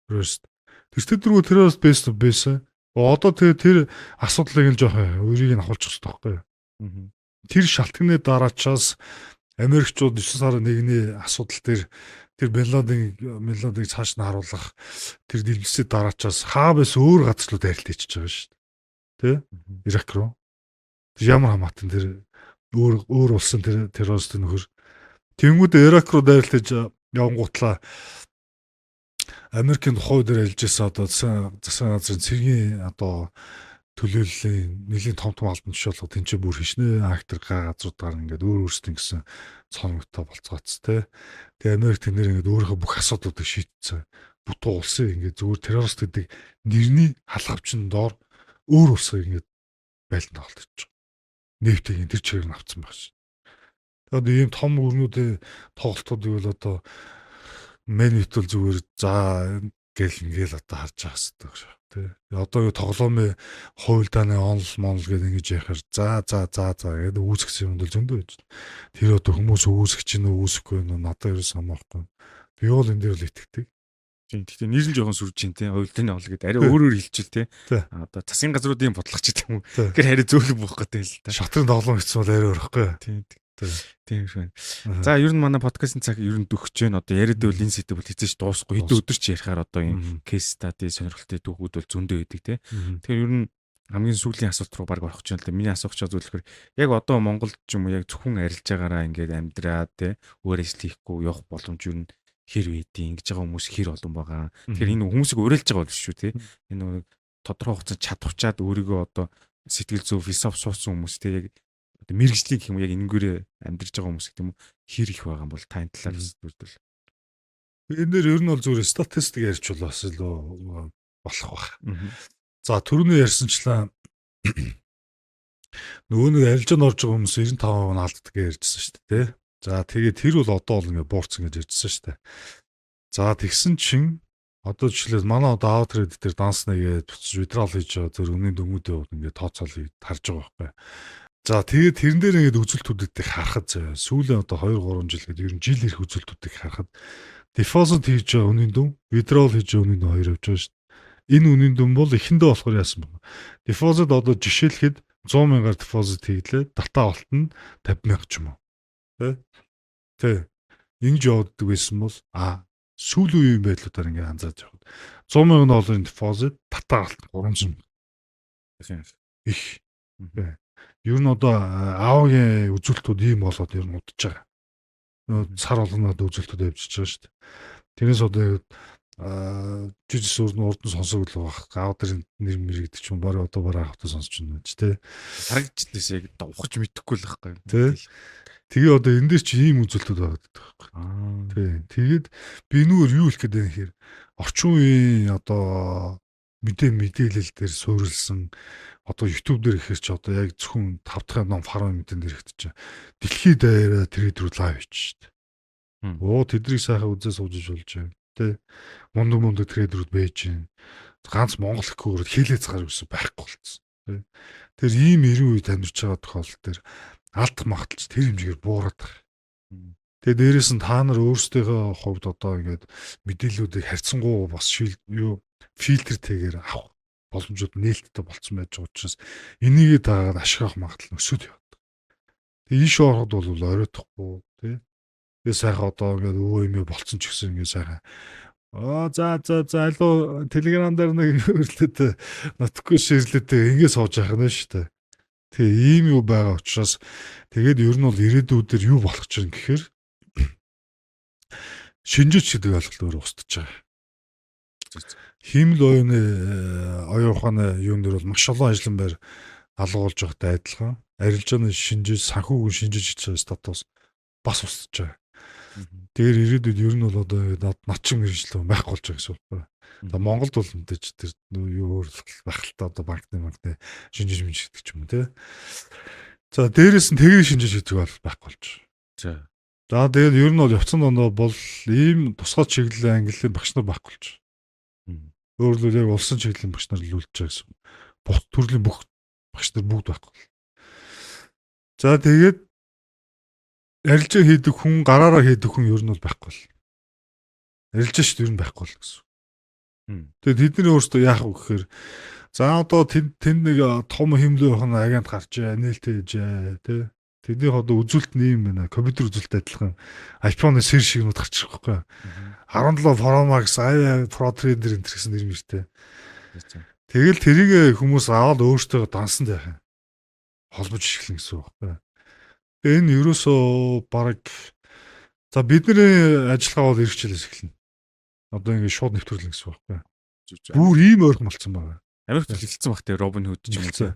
Террорист. Тэр дөрвөө террорист байсан байсан. Одоо тэгээ тэр асуудлыг нь жоохон өөрийг нь ахуулчих хэрэгтэй байхгүй. Тэр шалтгааны дараачаас Америкчууд 9 сарын 1-ний асуудал дээр тэр Бин Ладеныг цааш нь харуулах тэр дэлгэцээ дараачаас хаа байсан өөр газар руу дайралт хийчихэж байгаа шүү дээ. Тэ? Ирак руу. Тэр ямар хамаатан тэр өөр өөр улсын тэр террорист нөхөр. Тэнгүүд Ирак руу дайралт хийж явангуутлаа Америкийн тухайн дээр ажиллаж байсан одоо засгийн газрын цэргийн одоо төлөөллийн нэлийн том том албан тушаал тэн чинь бүр хичнээн актер газруудаар ингээд өөр өөрсдийн гэсэн цоногтой болцгооц те. Тэгээ Америк тэнээр ингээд өөрийнхөө бүх асуудлуудыг шийдсэн. Бүтэн улсын ингээд зүгээр террорист гэдэг нэрний халахвчин доор өөр улсыг ингээд байлдан тоглолт хийж байгаа. Нефтийг тэр чигээр нь авцсан байх шин. Тэгээд ийм том өрнүүдийн тоглолтууд бол одоо менют бол зүгээр за гэл ингээл одоо харж байгаа хэвээр шүү тий. Одоо юу тоглоомын хуйлдааны онл монл гэдэг ингэж яхаар за за за за гэдэг үүсгэсэн юм бол зөндөө байж. Тэр одоо хүмүүс үүсгэж чинь үүсэхгүй нь надад ерөөс хамаахгүй. Би бол энэ дээр л итгэдэг. Тийм. Гэхдээ нэр нь жоохон сүрж чинь тий. Хуйлдааны онл гэдэг арай өөрөөр хэлчихэл тий. Одоо засгийн газруудын бодлого ч гэдэг юм уу. Тэгэхээр арай зөөлөн буух гэдэг л та. Шатрын тоглоом гэсэн бол арай өөр ихгүй. Тийм. Тийм шүү. За ер нь манай подкастын цаг ер нь дөхөж байна. Одоо яриад байвал энэ сэдэв бол хэзээ ч дуусахгүй. Хэдэн өдөр ч ярихаар одоо энэ case study сонирхолтой түүхүүд бол зөндөө байдаг тий. Тэгэхээр ер нь хамгийн сүүлийн асуулт руу баг орох гэж байна л да. Миний асуух гэж зүйл болохоор яг одоо Монголд ч юм уу яг зөвхөн арилж байгаараа ингээд амьдраад тий өөр ажил хийхгүй явах боломж ер нь хэр байдیں۔ Ингэж байгаа хүмүүс хэр олон байгаа. Тэгэхээр энэ хүмүүсийг уриалж байгаа бол биш шүү тий. Энэ нэг тодорхой хугацаанд чадварчаад өөрийгөө одоо сэтгэл зүй философи суусан хүмүүс тий яг одоо мэргэжлийн гэх юм уу яг энэгээрээ амьдарч байгаа хүмүүс гэх юм уу хэр их байгаа юм бол та энэ талаар бас зүрдэл. Энэ дээр ер нь бол зүгээр статистик ярьж бол бас илүү болох байх. За түрүүний ярьсанчлан нөгөө нэг арилжаанд орж байгаа хүмүүс 95% нь алддаг гэж ярьжсэн шүү дээ. За тэгээд тэр бол одоо бол ингээ буурсан гэж ярьжсэн шүү дээ. За тэгсэн чинь одоо жишээлбэл манай одоо AvaTrade дээр данс нэгээд буцаж withdrawal хийж байгаа тэр үнийн дүнгуудээ ингээ тооцоол харж байгаа байхгүй. За тэгээд тэрэн дээр ингээд үзүүлэлтүүдийг харахад заяа сүүлийн одоо 2 3 жил гэдэг ер нь жил ирэх үзүүлэлтүүдийг харахад deposit хийж байгаа үнийн дүн, withdrawal хийж байгаа үнийн дүн хоёр явж байгаа шүү дээ. Энэ үнийн дүн бол эхэндээ болохоор яасан бэ? Deposit одоо жишээлхэд 100 мянгаар deposit хийглээ. Татаа болт нь 50 мянга ч юм уу. Тэ? Тэ. Ингэж явагддаг байсан бол сүүлийн үеийн байдлуудаар ингээ анзаарч явахад 100 мянган долларын deposit татаа болт 300 мянга. Их. Тэ. Ер нь одоо аавгийн үзүүлэлтүүд ийм болоод ер нь удаж байгаа. Сар болгоноод үзүүлэлтүүд явжиж байгаа шүү дээ. Тэрнээс одоо жижиг сүр нь урд нь сонсогдол байх. Аав дээр нэр мэр гэдэг ч юм барь одоо бараа хавтаа сонсч байна ч тий. Харагдчихлээ яг ухаж мэдэхгүй л байхгүй. Тий. Тэгээ одоо энэ дээр чи ийм үзүүлэлтүүд байгаа гэдэг байхгүй. Тий. Тэгээд би нүгээр юу хэлэх гээд байна гэхээр орчин үеийн одоо мэдээлэл дээр суурилсан одоо YouTube дээр ихээр чи одоо яг зөвхөн 5 дахь ном фарма мэдэн дээр ихтэй чи дэлхийд даяараа trader үүд live хийж шít. Оо тэднийг сайхан үзээ сууж болж байна. Тэ мундаг мундаг trader үүд байж байна. Ганц Монгол гэхүүгээр хилээ цагаар юусэн байхгүй болцсон. Тэ. Тэр ийм эрен үед амьдарч байгаа тохиолдол дээр алдах магадлал тэр хэмжээгээр буураад байгаа. Тэгээ дээрээс нь та нар өөрсдийнхөө хувьд одоо ингээд мэдээллүүдийг харьцангуй бас шил юу фильтр тэгээр авах боломжууд нээлттэй болцсон байж байгаа учраас энийгээ дагаад ашиг авах магадлал өсөд явдаг. Тэгээ ийш ороход бол оройтхгүй тий. Тэгээ сайхан одоо ингээд өвөө эмээ болцсон ч гэсэн ингээд сайхан за за за алуу Telegram дээр нэг өрлөөд нотгүй ширлээд ингээд сууж явах нь шүү дээ. Тэгээ ийм юу байгаа учраас тэгээд ер нь бол ирээдүйдэр юу болох ч юм гэхээр шинжиж гэдэг ойлголт өөр устж байгаа. Хиймэл оюуны оюун ухааны юун дээр бол маш олон ажлын байр алгуулж байгаатай адилхан арилжааны шинжиж санхүүгийн шинжиж гэж байгаа статус бас устж байгаа. Тэгэхээр ирээдүйд ер нь бол одоо над чин мэргэжил байхгүй болж байгаа гэсэн үг байна. За Монголд бол мэдээж тэр юу өөр байх л та одоо банкны шинжиж мэнж гэдэг ч юм уу те. За дээрэс нь тэгэр шинжиж гэдэг бол байхгүй болж байгаа. За. За тэгээд ер нь бол явцсан дондоо бол ийм тусгай чиглэлийн ангиллын багш нар байхгүй болж байгаа. Өөрөлдвөл яг улсын чиглэлийн багш нар л үлдэж байгаа гэсэн. Бус төрлийн бүх багш нар бүгд байхгүй. За тэгээд арилжаа хийдэг хүн гараараа хийдэг хүн ер нь бол байхгүй л. Арилжаа шүү дээ ер нь байхгүй л гэсэн. Тэгээд тэдний өөрсдөө яах вэ гэхээр за одоо тэнд нэг том хэмлээ охин агент гарчээ, нээлттэй хийжээ тий. Тэдний одоо үзүүлэлт нь юм байна. Компьютер үзүүлэлт адилхан iPhone-ы сэр шиг нүд гарч ирэх байхгүй. 17 Pro Max, i Pro Trader энэ гэсэн нэр мэртэй. Тэгэл тэрийг хүмүүс аваад өөртөө дансанд яах юм. Холбож ашиглана гэсэн үг байхгүй. Тэгээ энэ ерөөсөө баг за бидний ажиллагаа бол ирэх жилээс эхэлнэ. Одоо ингэ шууд нэвтрүүлнэ гэсэн үг байхгүй. Бүр ийм ойрхон болцсон байгаа. Америкт хэлсэн баг те Робин Худ ч юм уу.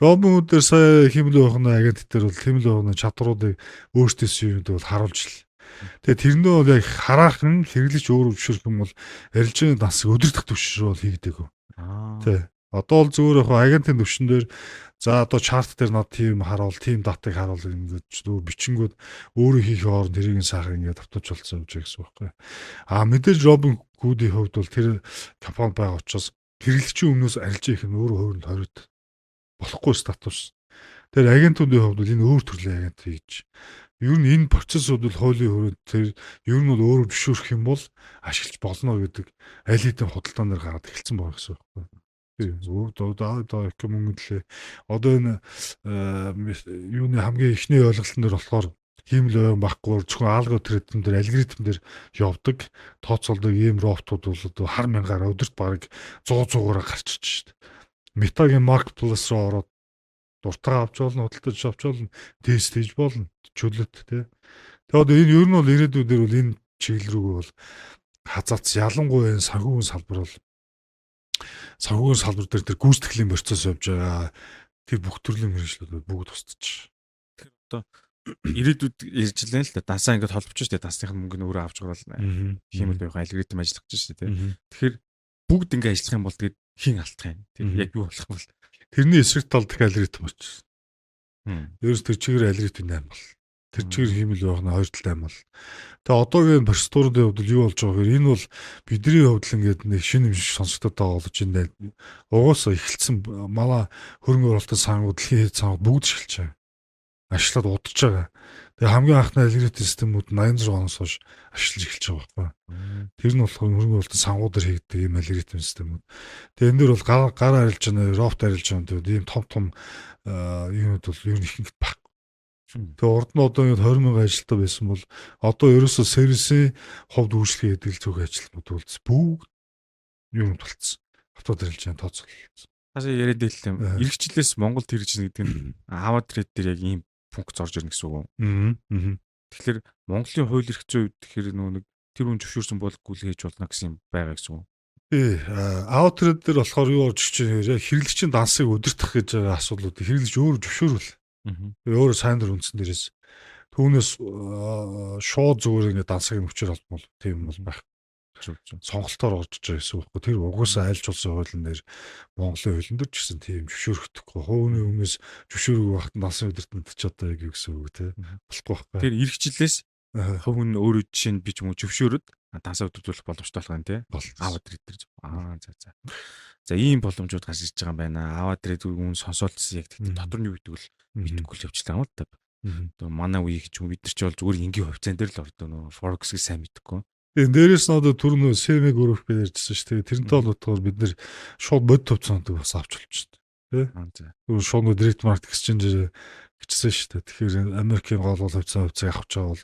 Робин Худ дээр сая хиймэл оюуны агент дээр бол хиймэл оюуны чадруудыг өөртөөс юунд бол харуулж л. Тэгээ тэрнээ бол яг хараахан хэрэглэгч өөрөө зөвшөөрөх юм бол арилжааны дансыг өдөртөх түвшин рүү бол хийгдэг. Тий. Одоо бол зүгээр яг агентын түвшин дээр за одоо chart дээр над тийм харуул, тийм датыг харуул ингээд зүгээр бичингүүд өөрөө хийх хооронд тэрийг нь сайхан ингээд автоматжуулсан явж байгаа гэсэн үг байхгүй. А мэдээж Robin Hood-ийн хувьд бол тэр компани байгаа учраас хэрэглэгчийн өмнөөс арилжаа хийх нь өөрөө хувинд хориод болохгүй статус. Тэр агентуудын хувьд бол энэ өөр төрлийн агент хийж ер нь энэ процессууд бол хуулийн хүрээнд тэр ер нь бол өөрөө зөвшөөрөх юм бол ашиглаж болно гэдэг аль хэдийн худалдаан дээр гараад эхэлсэн байгаа гэсэн үг байхгүй. Өөр доо доо их мөнгө лээ. Одоо энэ юуны хамгийн эхний ойлголтын дээр болохоор хиймэл оюун байхгүй, зөвхөн алгоритм дээр алгоритм дээр явдаг, тооцоолдог ийм роботууд бол одоо хар мянгаар өдөрт бараг 100 100-аараа гарч ирж шít. Meta-гийн marketplace руу ороод дуртайгаа авч болно, худалдаж авч болно, тест хийж болно, чөлөөт тий. Тэгээ одоо энэ ер нь бол ирээдүйдэр бол энэ чиглэл рүүгээ бол хазаац, ялангуяа энэ санхүүгийн салбар бол санхүүгийн салбар дээр тэр гүйцэтгэлийн процесс явж байгаа. Тэр бүх төрлийн мэргэжлүүд бүгд тусдаж. Тэр одоо ирээдүйд ирж лээ л да. Дансаа ингээд холбож штэ. Дансных мөнгө нь өөрөө авч гарвал хиймэл оюун алгоритм ажиллах гэж штэ тий. Тэгэхээр бүгд ингээд ажиллах юм бол тэгээд хэн алдах юм? Тэр яг юу болох юм бол? Тэрний эсрэг тал дахь алгоритм очсон. Ерөөс тэр чигээр алгоритм 8 бол. Тэр чигээр хиймэл байх нь хоёр талтай юм бол. Тэгээ одоогийн процедурын хувьд бол юу болж байгаа гэхээр энэ бол бидний хувьд л ингээд нэг шинэ юм шиг сонсогдоод байгаа болж энэ угаасаа эхэлсэн, манай хөрөнгө оруулалтын сангууд, дэлхийн сангууд бүгд эхэлж байгаа. Ашиглаад удаж байгаа. Тэгээ хамгийн анхны алгоритм системүүд 86 оноос хойш ашиглаж эхэлж байгаа байхгүй. Тэр нь болохоор хөрөнгө оруулалтын сангуудаар хийгддэг ийм алгоритм системүүд. Тэгээ энэ дээр бол гар гар арилжааны, робот арилжааны ийм том том юунууд бол ер нь ихэнх байхгүй. Тэгээ урд нь одоо ингэ 20 мянган ажилтаа байсан бол одоо ерөөсөө сервисийн хувьд үйлчлэгээ хийдэг л зөв ажилтнууд үлдсэн. Бүгд юм тулцсан. Автомат арилжааны тооцоололцсон. Цаашаа яриад байлаа юм. Ирэх жилээс Монголд хэрэгжинэ гэдэг нь AvaTrade дээр яг ийм функц орж ирнэ гэсэн үг үү? Аа. Тэгэхээр Монголын хууль эрх зүйн үед тэгэхээр нөгөө нэг тэр хүн зөвшөөрсөн бол гүйлгээж болно гэсэн юм байгаа гэсэн үг. Тий, AvaTrade дээр болохоор юу орж ирж байгаа гэхээр хэрэглэгчийн дансыг удирдах гэж байгаа асуудлуудыг хэрэглэгч өөрөө зөвшөөрвөл. Өөрөө сайн дурын үндсэн дээрээс түүнээс шууд зүгээр ингээд дансыг нөхчөр холбол тийм бол байх. Сонголтоор орж иж байгаа гэсэн үг байхгүй. Тэр угаасаа айлч улсын хуулийн дээр, Монголын хуулийн дээр ч гэсэн тийм зөвшөөрөхдөггүй. Хувийн өмнөөс зөвшөөрөг багт дансны удирдахад ч одоо яг юу гэсэн үг те. Болохгүй байхгүй. Тэр ирэх жилээс хувь хүн өөрөө жишээ нь би ч юм уу зөвшөөрöd дансаа удирдуулах боломжтой болох юм те. AvaTrade дээр. Аа за за. За, ийм боломжууд гарч ирж байгаа юм байна. AvaTrade зүгээр хүн сонсоолцсон яг тэгтээ дотор нь юу гэдэг бол мэдэхгүй л явчихлаа юм л та. Одоо манай үеийг ч юм бид нар ч бол зүгээр энгийн хувьцаан дээр л ордог, нөгөө Forex-ыг сайн мэдэхгүй. Тэгээ дээрээс нь одоо түр нөө CME Group би ярьжсэн шүү дээ. Тэрнтэй холбоотойгоор бид нэр шууд бодит хувьцаануудыг бас авч болчихсон. Тэ? Аа за. Шууд нөө direct market exchange гэжсэн шүү дээ. Тэгэхээр Америкийн гол гол хувьцааг авч байгаа бол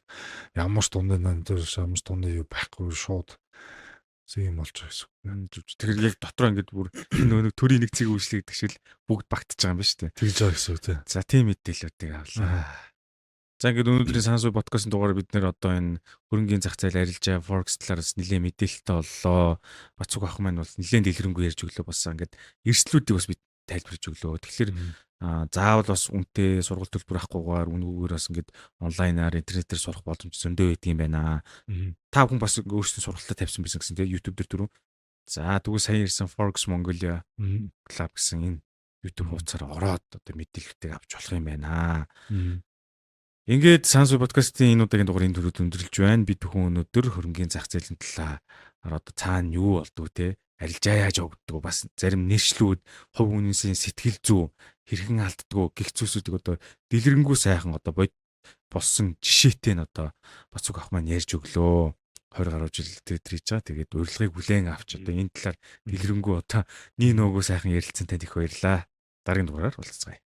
ямар ч дундын нан дээр ямар ч дундын юу байхгүй, шууд юм болж байгаа гэсэн. Тэгэхээр яг дотроо ингээд бүр нөгөө нэг төрийн нэг цэг үйлчлэгдэх шиг л бүгд багтж байгаа юм ба шүү дээ. Тэгж байгаа гэсэн үг тий. За, тийм мэдээллүүдийг авлаа. За, ингээд өнөөдрийн Санаа суй подкастын дугаараар бид нэр одоо энэ хөрөнгийн зах зээл, арилжаа, Forex талаар бас нэлээд мэдээлэлтэй боллоо. Бацуг ах маань бол нэлээд дэлгэрэнгүй ярьж өглөө, бас ингээд эрсдлүүдийг бас бид тайлбарж өглөө. Тэгэхээр заавал бас үнэтэй сургалт төлбөр авахгүйгээр үнэгүйгээр бас ингээд онлайнаар интернетээр сурах боломж зөндөө байдаг юм байна. Та бүхэн бас өөрсдөө сургалтаа тавьсан байсан гэсэн тийм YouTube дээр түрүү. За, тэгвэл сая ирсэн Forex Mongolia Club гэсэн энэ YouTube хуудасаар ороод одоо мэдээлэлтэй авч болох юм байна. Ингээд Санаа суй подкастын энэ удаагийн дугаар энэ түрүүд өндөрлөж байна. Бид бүхэн өнөөдөр хөрөнгийн зах зээлийн талаар одоо цаана юу болдгоо те, арилжаа яаж явагддаг, бас зарим нэршлүүд, хувь хүнээсийн сэтгэл зүй хэрхэн алддгүү гэх зүйлсүүдийг одоо дэлгэрэнгүй сайхан одоо бод болсон жишээтэй нь одоо Бацуг ах маань ярьж өглөө. 20 гаруй жил трейд хийж байгаа. Тэгээд урилгыг хүлээн авч одоо энэ талаар дэлгэрэнгүй одоо нэг нөгөө сайхан ярилцсан танд их баярлаа. Дараагийн дугаараар уулзцгаая.